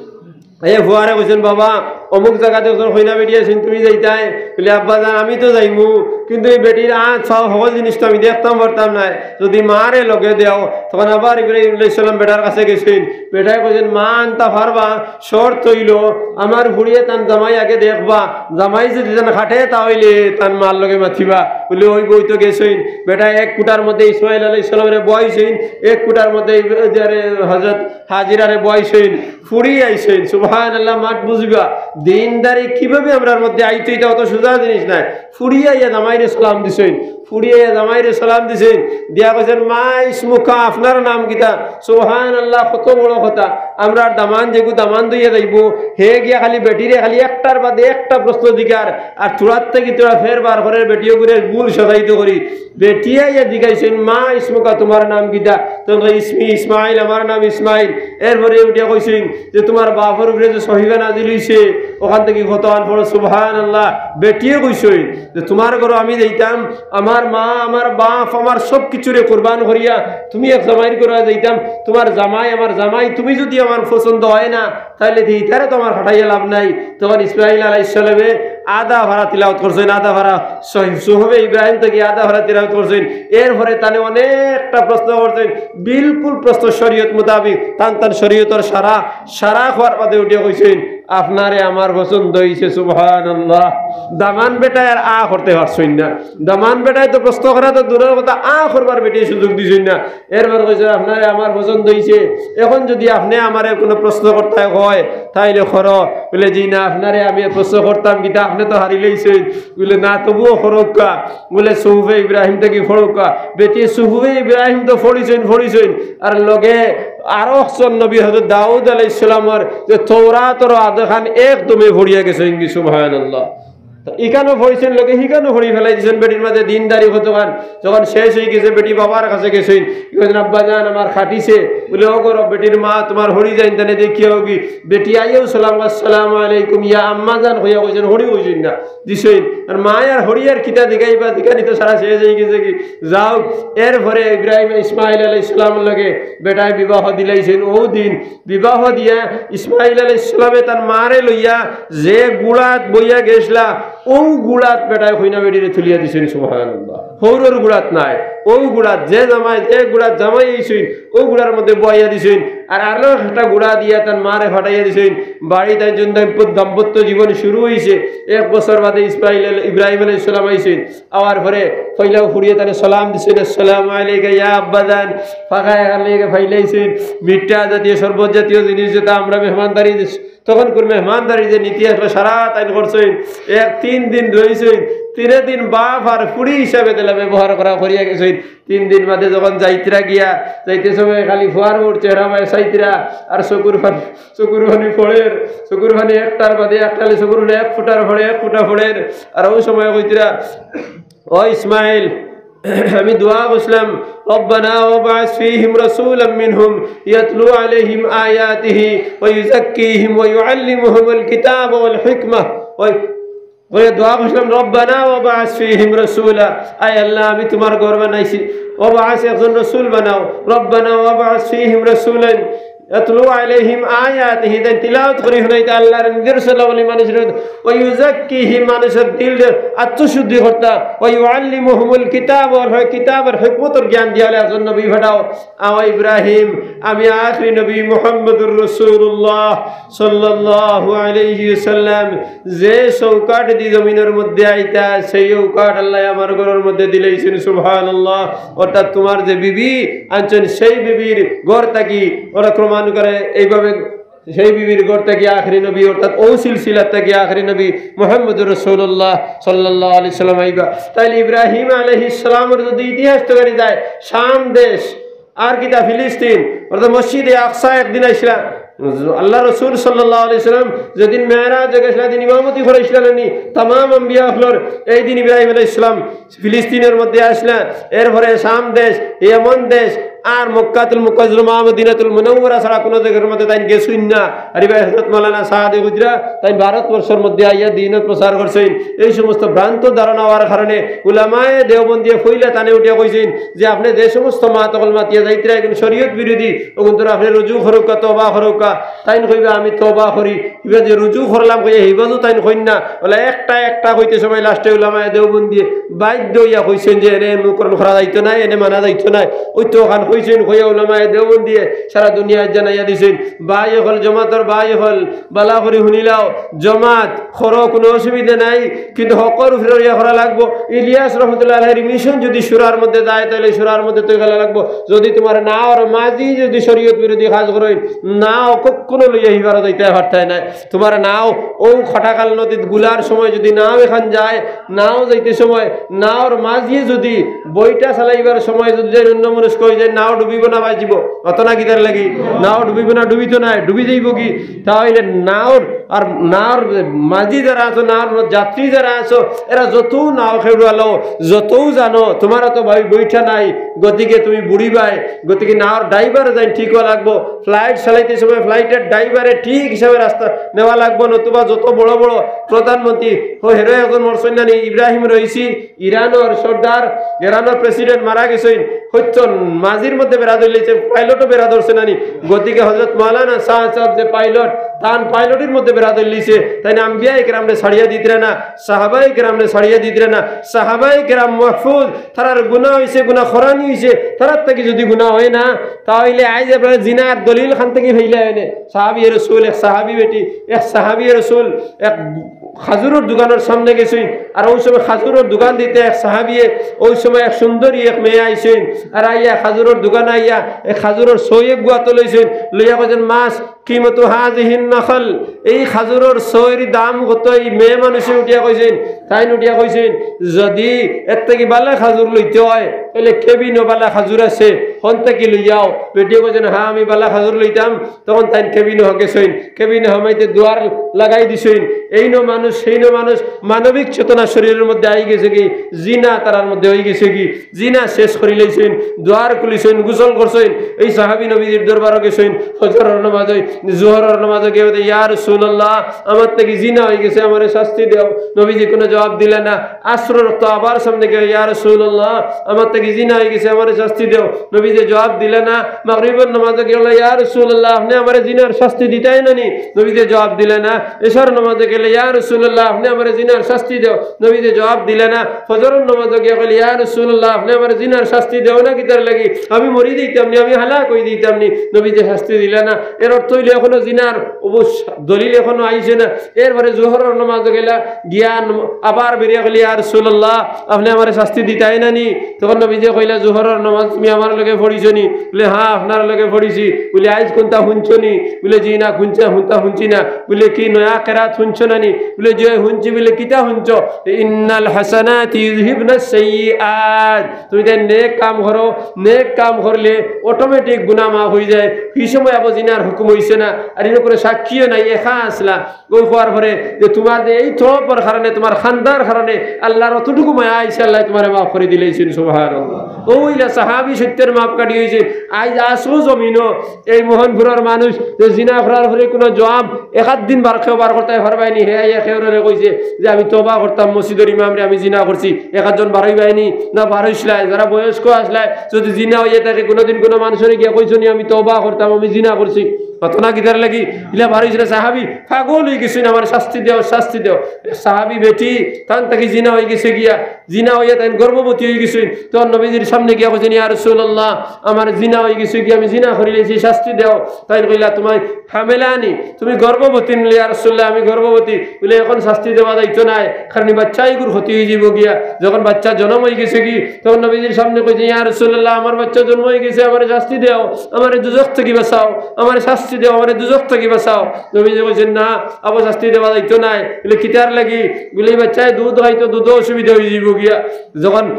এ ফুয়ারে কইছইন, "বাবা, অমুক জাগাত একজন কইনা বেটি আছইন, তুমি যাইতায়?" বুলে, "আব্বাজান, আমি তো যাইমু, কিন্তু ই বেটির আত পাও হকল জিনিস তো আমি দেখতাম পারতাম নায়, যুদি মারে লগে দেও।" তখন আবার ইব্রাহিম আলাইহিস সালাম বেটার কাছে গেছইন। বেটায় কইছইন, "মা আনতা পারবা, শর্ত অইলো আমার ফুড়িয়ে তান জামাই আগে দেখবা, জামাই যুদি তান খাটে তা অইলে তান মার লগে মাতিবা।" বুলে, "অইবো।" অউ তো গেছইন। বেটায় এক কুটার মধ্যে ইসমাইল আলাইহিস সালামরে বওয়াইছইন, এক কুটার মধ্যে ইব-, ইদারে হযরত হাজিরারে বওয়াইছইন, ফুড়ি আইছইন। সুবহানাল্লাহ, মাত বুঝিবা। দিনদারি কিভাবে আমরার মধ্যে আইতো, ইটা অত সোজা জিনিস নায়। ফুড়ি আইয়া জামাইরে সালাম দিছইন, ফুড়ি আইয়া জামাইরে সালাম দিছইন, দিয়া কইছইন, "মা ইসমুকা, আপনার নাম কিতা?" সুবহানাল্লাহ, কত বড় কথা। আমরার দামান যেগু দামান দইয়া যাইবো, হে গিয়া খালি বেটিরে খালি একটার বাদে একটা প্রশ্ন জিকার, আর থুড়ার থাকি থুড়া ফের বার করের, বেটিও ঘুরে ভুল সাজাইতো করি। বেটিয়ে আইয়া জিকাইছইন, "মা ইসমুকা, তুমার নাম কিতা?" তখন কয়, "ইসমি ইসমাইল, আমার নাম ইসমাইল।" এরপরে উঠিয়া কইছইন যে, "তুমার বাপর উপরে যে সহিফা নাজিল অইছে, অখান থাকি কতখান পড়ো।" সুবহানাল্লাহ। বেটিয়ে কইছইন যে, "তুমার ঘরো আমি যাইতাম, আমার মা, আমার বাপ, আমার সব কিছুরে কুরবান করিয়া তুমি এক জামাইর ঘরো যাইতাম, তুমার জামাই আমার জামাই, তুমি যুদি আমার পছন্দ অয় না, তাইলে তে ইতারে তো আমার খাটাইয়া লাভ নাই।" তখন ইসমাইল আলাইহিস সালামে আধা পারা তিলাওয়াত করছইন, আধা পারা সহি-, সুহফে ইব্রাহিম থাকি আধা পারা তিলাওয়াত করছইন। এরপরে তানে অনেকটা প্রশ্ন করছইন, বিলকুল প্রশ্ন শরীয়ত মোতাবিক, তান তান শরীয়তর সারা, সারা কওয়ার বাদে উঠিয়া কইছইন, "আপনারে আমার পছন্দ অইছে।" সুবহানাল্লাহ। দামান বেটায় আর আ করতে পারছইন না। দামান বেটায় তো প্রশ্ন করা তো দূরর কথা, আ করবার বেটিয়ে সুযোগ দিছইন না। এরপর কইছইন, "আপনারে আমার পছন্দ অইছে, এখন যুদি আপনে আমারে কুনু প্রশ্ন করতায় কয়, তাইলে করো।" বলে, "জি না, আপনারে আমি প্রশ্ন করতাম কিতা, আপনে তো হারিলাইছইন।" বলে, "না, তবুও করউক্কা।" বলে, "সুহুফে ইব্রাহিম থাকি পড়উক্কা।" বেটিয়ে সুহুফে ইব্রাহিম তো পড়িছইন, পড়িছইন, আর লগে আরো একজন নবী হযরত দাউদ আলাইহিস সালামর যে তৌরাতর আধা খান একদমে পড়িয়া গেছইন গি, সুবহানাল্লাহ। তো ইখানও পড়িছইন, লগে হিখানও পড়ি ফালাই দিছইন। বেটির মাঝে দিনদারি কতখান, যখন শেষ অইগেছে, বেটি বাবার কাছে গেছইন, কইছইন, "আব্বাজান, আমার কাটিছে।" বলে, "ও গো, বেটির মা, তুমার হরি যাইন তানে দেখিয়া অউগি।" বেটি আইয়াও সালাম, "আসসালামু আলাইকুম ইয়া আম্মাজান" কইয়া কইছইন, হরি কইছইন না, দিছইন। আর মায় আর হরি আর কিতা দিখাইবা, দিখানি তো সারা শেষ অইগেছে গি। যাও, এরপরে ইব্রাহিম, ইসমাইল আলাইহিস সালামর লগে বেটায় বিবাহ দিলাইছইন। অউ দিন বিবাহ দিয়া ইসমাইল আলাইহিস সালামে তান মারে লইয়া যে ঘুড়াত বইয়া গেছলা, অউ ঘুড়াত বেটায় কইনা বেটিরে তুলিয়া দিছইন, সুবহানাল্লাহ। হউরর ঘুড়াত নায়, অউ ঘুড়াত, যে জামাই, যে ঘুড়াত জামাই অইছইন, অউ ঘুড়ার মধ্যে বওয়াইয়া দিছইন। আর আরো একটা ঘুড়া দিয়া তান মারে ফাটাইয়া দিছইন। বাড়িত আইছইন, দাম্প-, দাম্পত্য জীবন শুরু অইছে। এক বছর বাদে ইসমাইল আল-, ইব্রাহিম আলাইহিস সালাম আইছইন। আওয়ার পরে পয়লাউ ফুড়িয়ে তানে সালাম দিছইন, "আসসালামু আলাইকা ইয়া আব্বাজান।" ফাঁকা এখান লইয়া ফাইলাইছইন। মিঠা জাতীয়, শরবত জাতীয় জিনিস যেটা আমরা মেহমানদারি দিস-, তখনকুর মেহমানদারি যে নীতি আসলো, সারা তাইন করছইন। এক তিন দিন রইছইন, তিনে দিন বাপ আর ফুড়ি হিসাবে তাইলে ব্যবহার করা করিয়া গেছইন। তিন দিন বাদে যখন যাইতরা গিয়া, যাইতে সময় খালি ফুয়ার মুখ চেহারা বায় চাইতরা, আর চকুর পানি, চকুর পানি পড়ের, চকুর পানি একটার বাদে একটা, চকুর পানি এক ফুটার পড়ে, এক ফুটা পড়ের। আর অউ সময় কইতরা, "ও ইসমাইল, আমি দোয়া করছিলাম, ربنا وابعث فيهم رسولا منهم يتلو عليهم آياته ويزكيهم ويعلمهم الكتاب والحكمة।" ওই, ওই দোয়া করছিলাম, "ربنا وابعث فيهم رسولا।" আয় আল্লাহ, আমি তুমার ঘর বানাইছি, "وابعث", একজন রসুল বানাও, "ربنا وابعث فيهم رسولا يتلو عليهم آياته", তাইন তিলাওয়াত করি হুনাইতা আল্লাহর নিদর্শনাবলী মানুষরে, "ويزكيهم", মানুষর দিল আত্মশুদ্ধি করতা, "ويعلمهم الكتاب والحكمة", কিতাবর হিকমতর জ্ঞান দিয়া একজন নবী ফাটাও। আও ইব্রাহিম, আমি আখরি নবী মুহাম্মদুর রাসূলুল্লাহ সাল্লাল্লাহু আলাইহি ওয়াসাল্লাম, যে চৌকাঠ দি জমিনর মধ্যে আইতা, সেই চৌকাঠ আল্লাহ আমার ঘরর মধ্যে দিলাইছইন, সুবহানাল্লাহ। অর্থাৎ তুমার যে বিবি আনছইন, সেই বিবির ঘর থাকি ওরা ক্রমানুসারে এইভাবে সেই বিবির ঘর থাকি আখরি নবী, অর্থাৎ অউ সিলসিলার থাকি আখরি নবী মুহাম্মদুর রাসূলুল্লাহ সাল্লাল্লাহু আলাইহি সাল্লাম আইবা। তাইলে ইব্রাহিম আলাইহিস সালামর যদি ইতিহাস তো করি যায়, শাম দেশ, আর কিতা ফিলিস্তিন, অর্থাৎ মসজিদে আকসা একদিন আইছলা। আল্লাহ রসুল সাল্লাল্লাহু আলাইহি সাল্লাম যেদিন মেরাজে গেছলা, দিন ইমামতি করাইছলা নি তামাম আম্বিয়া অকলর, এই দিন ইব্রাহিম আলাইহিস সালাম ফিলিস্তিনর মধ্যে আইছলা, এরপরে শাম দেশ, ইয়ামান দেশ, আর মক্কাতুল মুকাররমা, মদিনাতুল মুনাওয়ারা ছাড়া কুনু জাগার মধ্যে তাইন গেছইন না। আর ইবা হযরত মাওলানা সাদে গুজরা, তাইন ভারতবর্ষর মধ্যে আইয়া দ্বীন প্রচার করছইন। এই সমস্ত ভ্রান্ত ধারণা অওয়ার কারণে উলামায়ে দেওবন্দিয়ে ফইলা তানে উঠিয়া কইছইন যে, "আপনে যে সমস্ত মাত অকল মাতিয়া যাইতরা, এগুন শরীয়ত বিরোধী, অগুন্তর আপনে রুজু করউক্কা, তওবা করউক্কা।" তাইন কইবা, "আমি তওবা করি।" ইবা যে রুজু করলাম কইয়া, হিবাজও তাইন কইন না। অলা একটা একটা কইতে সময় লাস্টে উলামায়ে দেওবন্দিয়ে বাধ্য অইয়া কইছইন যে, "এনে অনুকরণ করা যাইতো নায়, এনে মানা যাইতো নায়।" অউ তো অখান কইছইন, কইয়া উলামায়ে দেওবন্দিয়ে সারা দুনিয়াত জানাইয়া দিছইন। ভাই অকল, জমাতর ভাই অকল, বালা করি হুনিলাও, জমাত করো, কুনু অসুবিধা নাই, কিন্তু হকর উপরে রইয়া করা লাগবো। ইলিয়াস রহমতুল্লাহ আলাইহির মিশন যদি শুরার মধ্যে যায়, তাইলে শুরার মধ্যে তো গেলা লাগবো। যদি তুমার নাওর মাঝি যদি শরীয়ত বিরোধী কাজ করইন, নাও কখনো লইয়া হিবারো যাইতায় পারতায় নায়। তুমার নাও অউ খটাকাল নদীত গুলার সময় যদি নাও এখান যায়, নাও যাইতে সময় নাওর মাঝিয়ে যদি বইটা চালাইবার সময় যদি অন্যমনস্ক অইযায়, নাও ডুবিবো না বাচিবো? অত না কিতার লাগি? নাও ডুবিবো না, ডুবিতো নায়, ডুবি যাইবোগি। তাইলে নাওর আর নাওর মাঝি যারা আছো, নাওর যাত্রী যারা আছো, এরা যতউ নাও খেউড়ালো, যতউ জানো, তুমার তো ভাই বইটা নাই, গতিকে তুমি বুড়িবায়, গতিকে নাওর ড্রাইভার যাইন ঠিক অওয়া লাগবো। ফ্লাইট চালাইতে সময় ফ্লাইটর ড্রাইভারে ঠিক হিসাবে রাস্তা নেওয়া লাগবো, নতুবা যত বড় বড় প্রধানমন্ত্রী, ও হেরো একজন মরছইন না নি, ইব্রাহিম রইসি, ইরানর সর্দার, ইরানর প্রেসিডেন্ট মারা গেছইন, হইতো মাঝির মধ্যে বেড়া ধরলে যে পাইলটও বেড়া ধরছে না নি। গতিকে হযরত মাওলানা শাহ সাহেব যে পাইলট, তান পাইলটির মধ্যে বেড়া ধরিলিছে, তাইন আম্বিয়ায়ে কেরামরে ছাড়িয়া দিতরা না, সাহাবায়ে কেরামরে ছাড়িয়া দিতরা না। সাহাবায়ে কেরাম মাহফুজ, তারার গুনা অইছে, গুনা খরানি অইছে, তারার থাকি যুদি গুনা অয় না, তা অইলে আইজ আপনারা জিনার দলিল খান থাকি ফাইলা অয়নে। সাহাবিয়ে রসুল, এক সাহাবি বেটি, এক সাহাবিয়ে রসুল, এক খাজুরর দোকানর সামনে গেছইন, আর অউ সময় খাজুরর দোকান দিতা এক সাহাবিয়ে, অউ সময় এক সুন্দরী এক মেয়ে আইছইন, আর আইয়া খাজুরর দোকান আইয়া এক খাজুরর সই এক গুয়াত লইছইন, লইয়া কইছইন, "মাস কিমতু হাযিহিন নাখল।" এই খাজুরর সইর দাম কত? এই মেয়ে মানুষে উঠিয়া কইছইন, তাইন উঠিয়া কইছইন, "যুদি এর থাকি বালা খাজুর লইতে অয়, তাইলে কেবিনো বালা খাজুর আছে, হন থাকি লইয়াও।" বেটিয়ে কইছইন, "হ্যাঁ, আমি বালা খাজুর লইতাম।" তখন তাইন কেবিনো গেছইন, কেবিনো হামাইতে দুয়ার লাগাই দিছইন। এইনো মানুষ, সেইনো মানুষ, মানবিক চেতনা শরীরর মধ্যে আই গেছে কি, জিনা তারার মধ্যে অই গেছে কি, জিনা শেষ করিলাইছইন, দুয়ার খুলিছইন, গোসল করছইন, এই সাহাবি নবীজির দরবারো গেছইন, ফজরর নামাজ অই, জোহরর নামাজ অই, গিয়া কইতা, "ইয়া রাসূলুল্লাহ, আমার থাকি জিনা অই গেছে, আমারে শাস্তি দেও।" নবীজি কুনু জবাব দিলা না। আসরর অক্ত আবার সামনে গিয়া, "ইয়া রাসূলুল্লাহ, আমার থাকি জিনা অই গেছে, আমারে শাস্তি দেও।" নবীজি জবাব দিলা না। মাগরিবর নামাজো গিয়া কইলা, "ইয়া রাসূলুল্লাহ, আপনে আমারে জিনার শাস্তি দিতায় না নি?" নবীজি জবাব দিলা না। এশার নামাজো গেলে, "ইয়া রাসূলুল্লাহ, আপনে আমারে জিনার শাস্তি দেও।" নবীজি জবাব দিলা না। ফজরর নামাজো গিয়া কইলে, "ইয়া রাসূলুল্লাহ, আপনে আমারে জিনার শাস্তি দেও না কিতার লাগি? আমি মরি যাইতাম নি, আমি হালাক অই যাইতাম নি।" নবীজি শাস্তি দিলা না। এর অর্থ অইলো এখনো জিনার অবশ্য দলিল এখনো আইছে না। এরপরে জোহরর নামাজো গেলা, গিয়া আবার বেরিয়া কইলে, "ইয়া রাসূলুল্লাহ, আপনে আমারে শাস্তি দিতায় না নি?" তখন নবীজি কইলা, "জোহরর নামাজ তুমি আমার লগে পড়িছো নি?" বুলে, "হ্যাঁ, আপনার লগে পড়িছি।" বুলে, "আইজ কুনতা হুনছো নি?" বুলে, "জি না, কুনতা হুনছি না।" বুলে, "কি নয়া কেরাত হুনছো না নি?" বুলে, "জি অয় হুনছি।" বুলে, "কিতা হুনছো?" "ইন্নাল হাসানাতি ইউযহিবনাস সাইয়্যিআত।" তুমি তাইন নেক কাম করো, নেক কাম করলে অটোমেটিক গুনা মাফ অই যায়। হি সময় আবো জিনার হুকুম অইছে না, আর এর উপরে সাক্ষীও নাই, একা আছলা। অউ কওয়ার পরে যে তুমার যে এই তওয়াবর কারণে, তুমার কান্দার কারণে আল্লার অতটুকু মায়া আইছে, আল্লায় তুমারে মাফ করি দিলাইছইন। সুবহানাল্লাহ। অউ অইলা সাহাবি সত্যের মাপকাঠি অইছে। আইজ আসো জমিনো এই মোহনপুরর মানুষ যে জিনা করার পরে কুনু জবাব এক আধ দিন বার কেউ বার করতায় পারবায় নি, হে আইয়া কেউরে কইছে যে, "আমি তওবা করতাম, মসজিদর ইমামরে আমি জিনা করছি।" এক আধজন বারইবায় নি, না বারইছলায়, যারা বয়স্ক আছলায়, যুদি জিনা অইয়া থাকে, কুনুদিন কুনু মানষরে গিয়া কইছো নি, "আমি তওবা করতাম, আমি জিনা করছি"? অত না কিতার লাগি ইলা বারইছলা সাহাবি, পাগল অই গেছইন, "আমারে শাস্তি দেও, শাস্তি দেও।" এক সাহাবি বেটি, তান থাকি জিনা অই গেছে গিয়া, জিনা অইয়া তাইন গর্ভবতী অই গেছইন। তখন নবীজির সামনে গিয়া কইছইন, "ইয়া রাসূলুল্লাহ, আমার জিনা অই গেছে গিয়া, আমি জিনা করিলাইছি, শাস্তি দেও।" তাইন কইলা, "তুমি হামেলা নি, তুমি গর্ভবতী নি?" "ইয়া রাসূলুল্লাহ, আমি গর্ভবতী।" বুলে, "এখন শাস্তি দেওয়া যাইতো নায়, কারণ ই বাচ্চা ইগুর ক্ষতি অই যাইবো গিয়া।" যখন বাচ্চা জন্ম অই গেছে গি, তখন নবীজির সামনে কইছে, "ইয়া রাসূলুল্লাহ, আমার বাচ্চা জন্ম অই গেছে, আমারে শাস্তি দেও, আমারে দুজখ থাকি বাঁচাও, আমারে শাস্তি দেও, আমারে দুজখ থাকি বাঁচাও।" নবীজি কইছইন, "না, আবো শাস্তি দেওয়া যাইতো নায়।" বুলে, "কিতার লাগি?" বুলে, "ই বাচ্চায় দুধ খাইতো, দুধো অসুবিধা অই যাইবো গিয়া।" যখন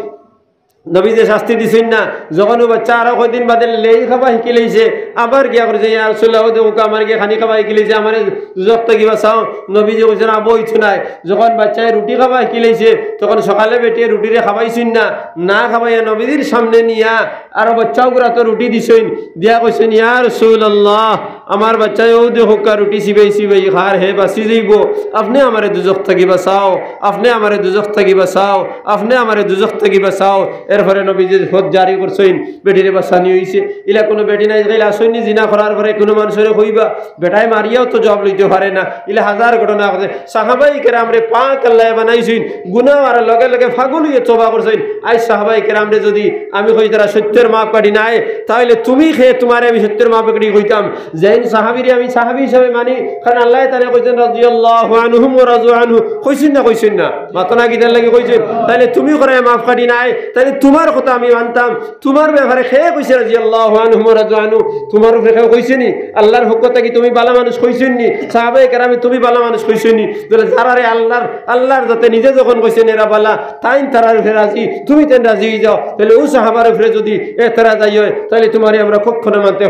নবীজি শাস্তি দিছইন না, যখন অউ বাচ্চা আরো কয়দিন বাদে লেই খাবা হিকিলাইছে, আবার গিয়া কইছে, "ইয়া রাসূলুল্লাহ, অউ দেখউক্কা, আমার গিয়া খানি খাবা হিকিলাইছে, আমারে দুজখ থাকি বাঁচাও।" নবীজি কইছইন, "আবো অইতো নায়।" যখন বাচ্চায় রুটি খাবা হিকিলাইছে, তখন সকালে বেটিয়ে রুটিরে খাবাইছইন না, না খাবাইয়া নবীজির সামনে নিয়া আরো বাচ্চাগুরাতো রুটি দিছইন, দিয়া কইছইন, "ইয়া রাসূলুল্লাহ, আমার বাচ্চায় অউ দেখউক্কা রুটি চিবাই চিবাই খার, হে বাঁচি যাইবো, আপনে আমারে দুজখ থাকি বাঁচাও, আপনে আমারে দুজখ থাকি বাঁচাও, আপনে আমারে দুজখ থাকি বাঁচাও।" এরপরে নবীজি ফত জারি করছইন, বেটিরে বাঁচানি অইছে। ইলা কুনু বেটি নাই, ইলা আছইন নি জিনা করার পরে কুনু মানষরে কইবা, বেটায় মারিয়াও তো জবাব লইতে পারে না। ইলা হাজার ঘটনা আছে। সাহাবায়ে কেরামরে পাক আল্লায় বানাইছইন, গুনা অওয়ার লগে লগে পাগল অইয়া তওবা করছইন। আইজ সাহাবায়ে কেরামরে যুদি আমি কই তারা সত্যের মাপকাঠি নায়, তাইলে তুমি কে তুমারে আমি সত্যের মাপকাঠি কইতাম? যেইন সাহাবিরে আমি সাহাবি হিসাবে মানি, কারণ আল্লায় তারে কইছইন, "রাদিয়াল্লাহু আনহুম ওয়া রাদু আনহু।" কইছইন না, কইছইন না? মাতো না কিতার লাগি কইছইন? তাইলে তুমি করায় মাপকাঠি নায়, তাইলে তুমার কথা আমি মানতাম। তুমার ব্যাপারে কে কইছে রাদিয়াল্লাহু আনহুম ওয়া রাদু আনহু? তুমার উপরে কেউ কইছে নি? আল্লার পক্ষ থাকি তুমি বালা মানুষ কইছইন নি? সাহাবায়ে কেরামে তুমি বালা মানুষ কইছইন নি? তাইলে যারারে আল্লার, আল্লার যাতে নিজে যখন কইছইন এরা বালা, তাইন তারার উপরে রাজি, তুমি তাইন রাজি অই যাও, তাইলে অউ সাহাবার উপরে যুদি এতরাজ আয়, তাইলে তুমারে আমরা কখনো মানতে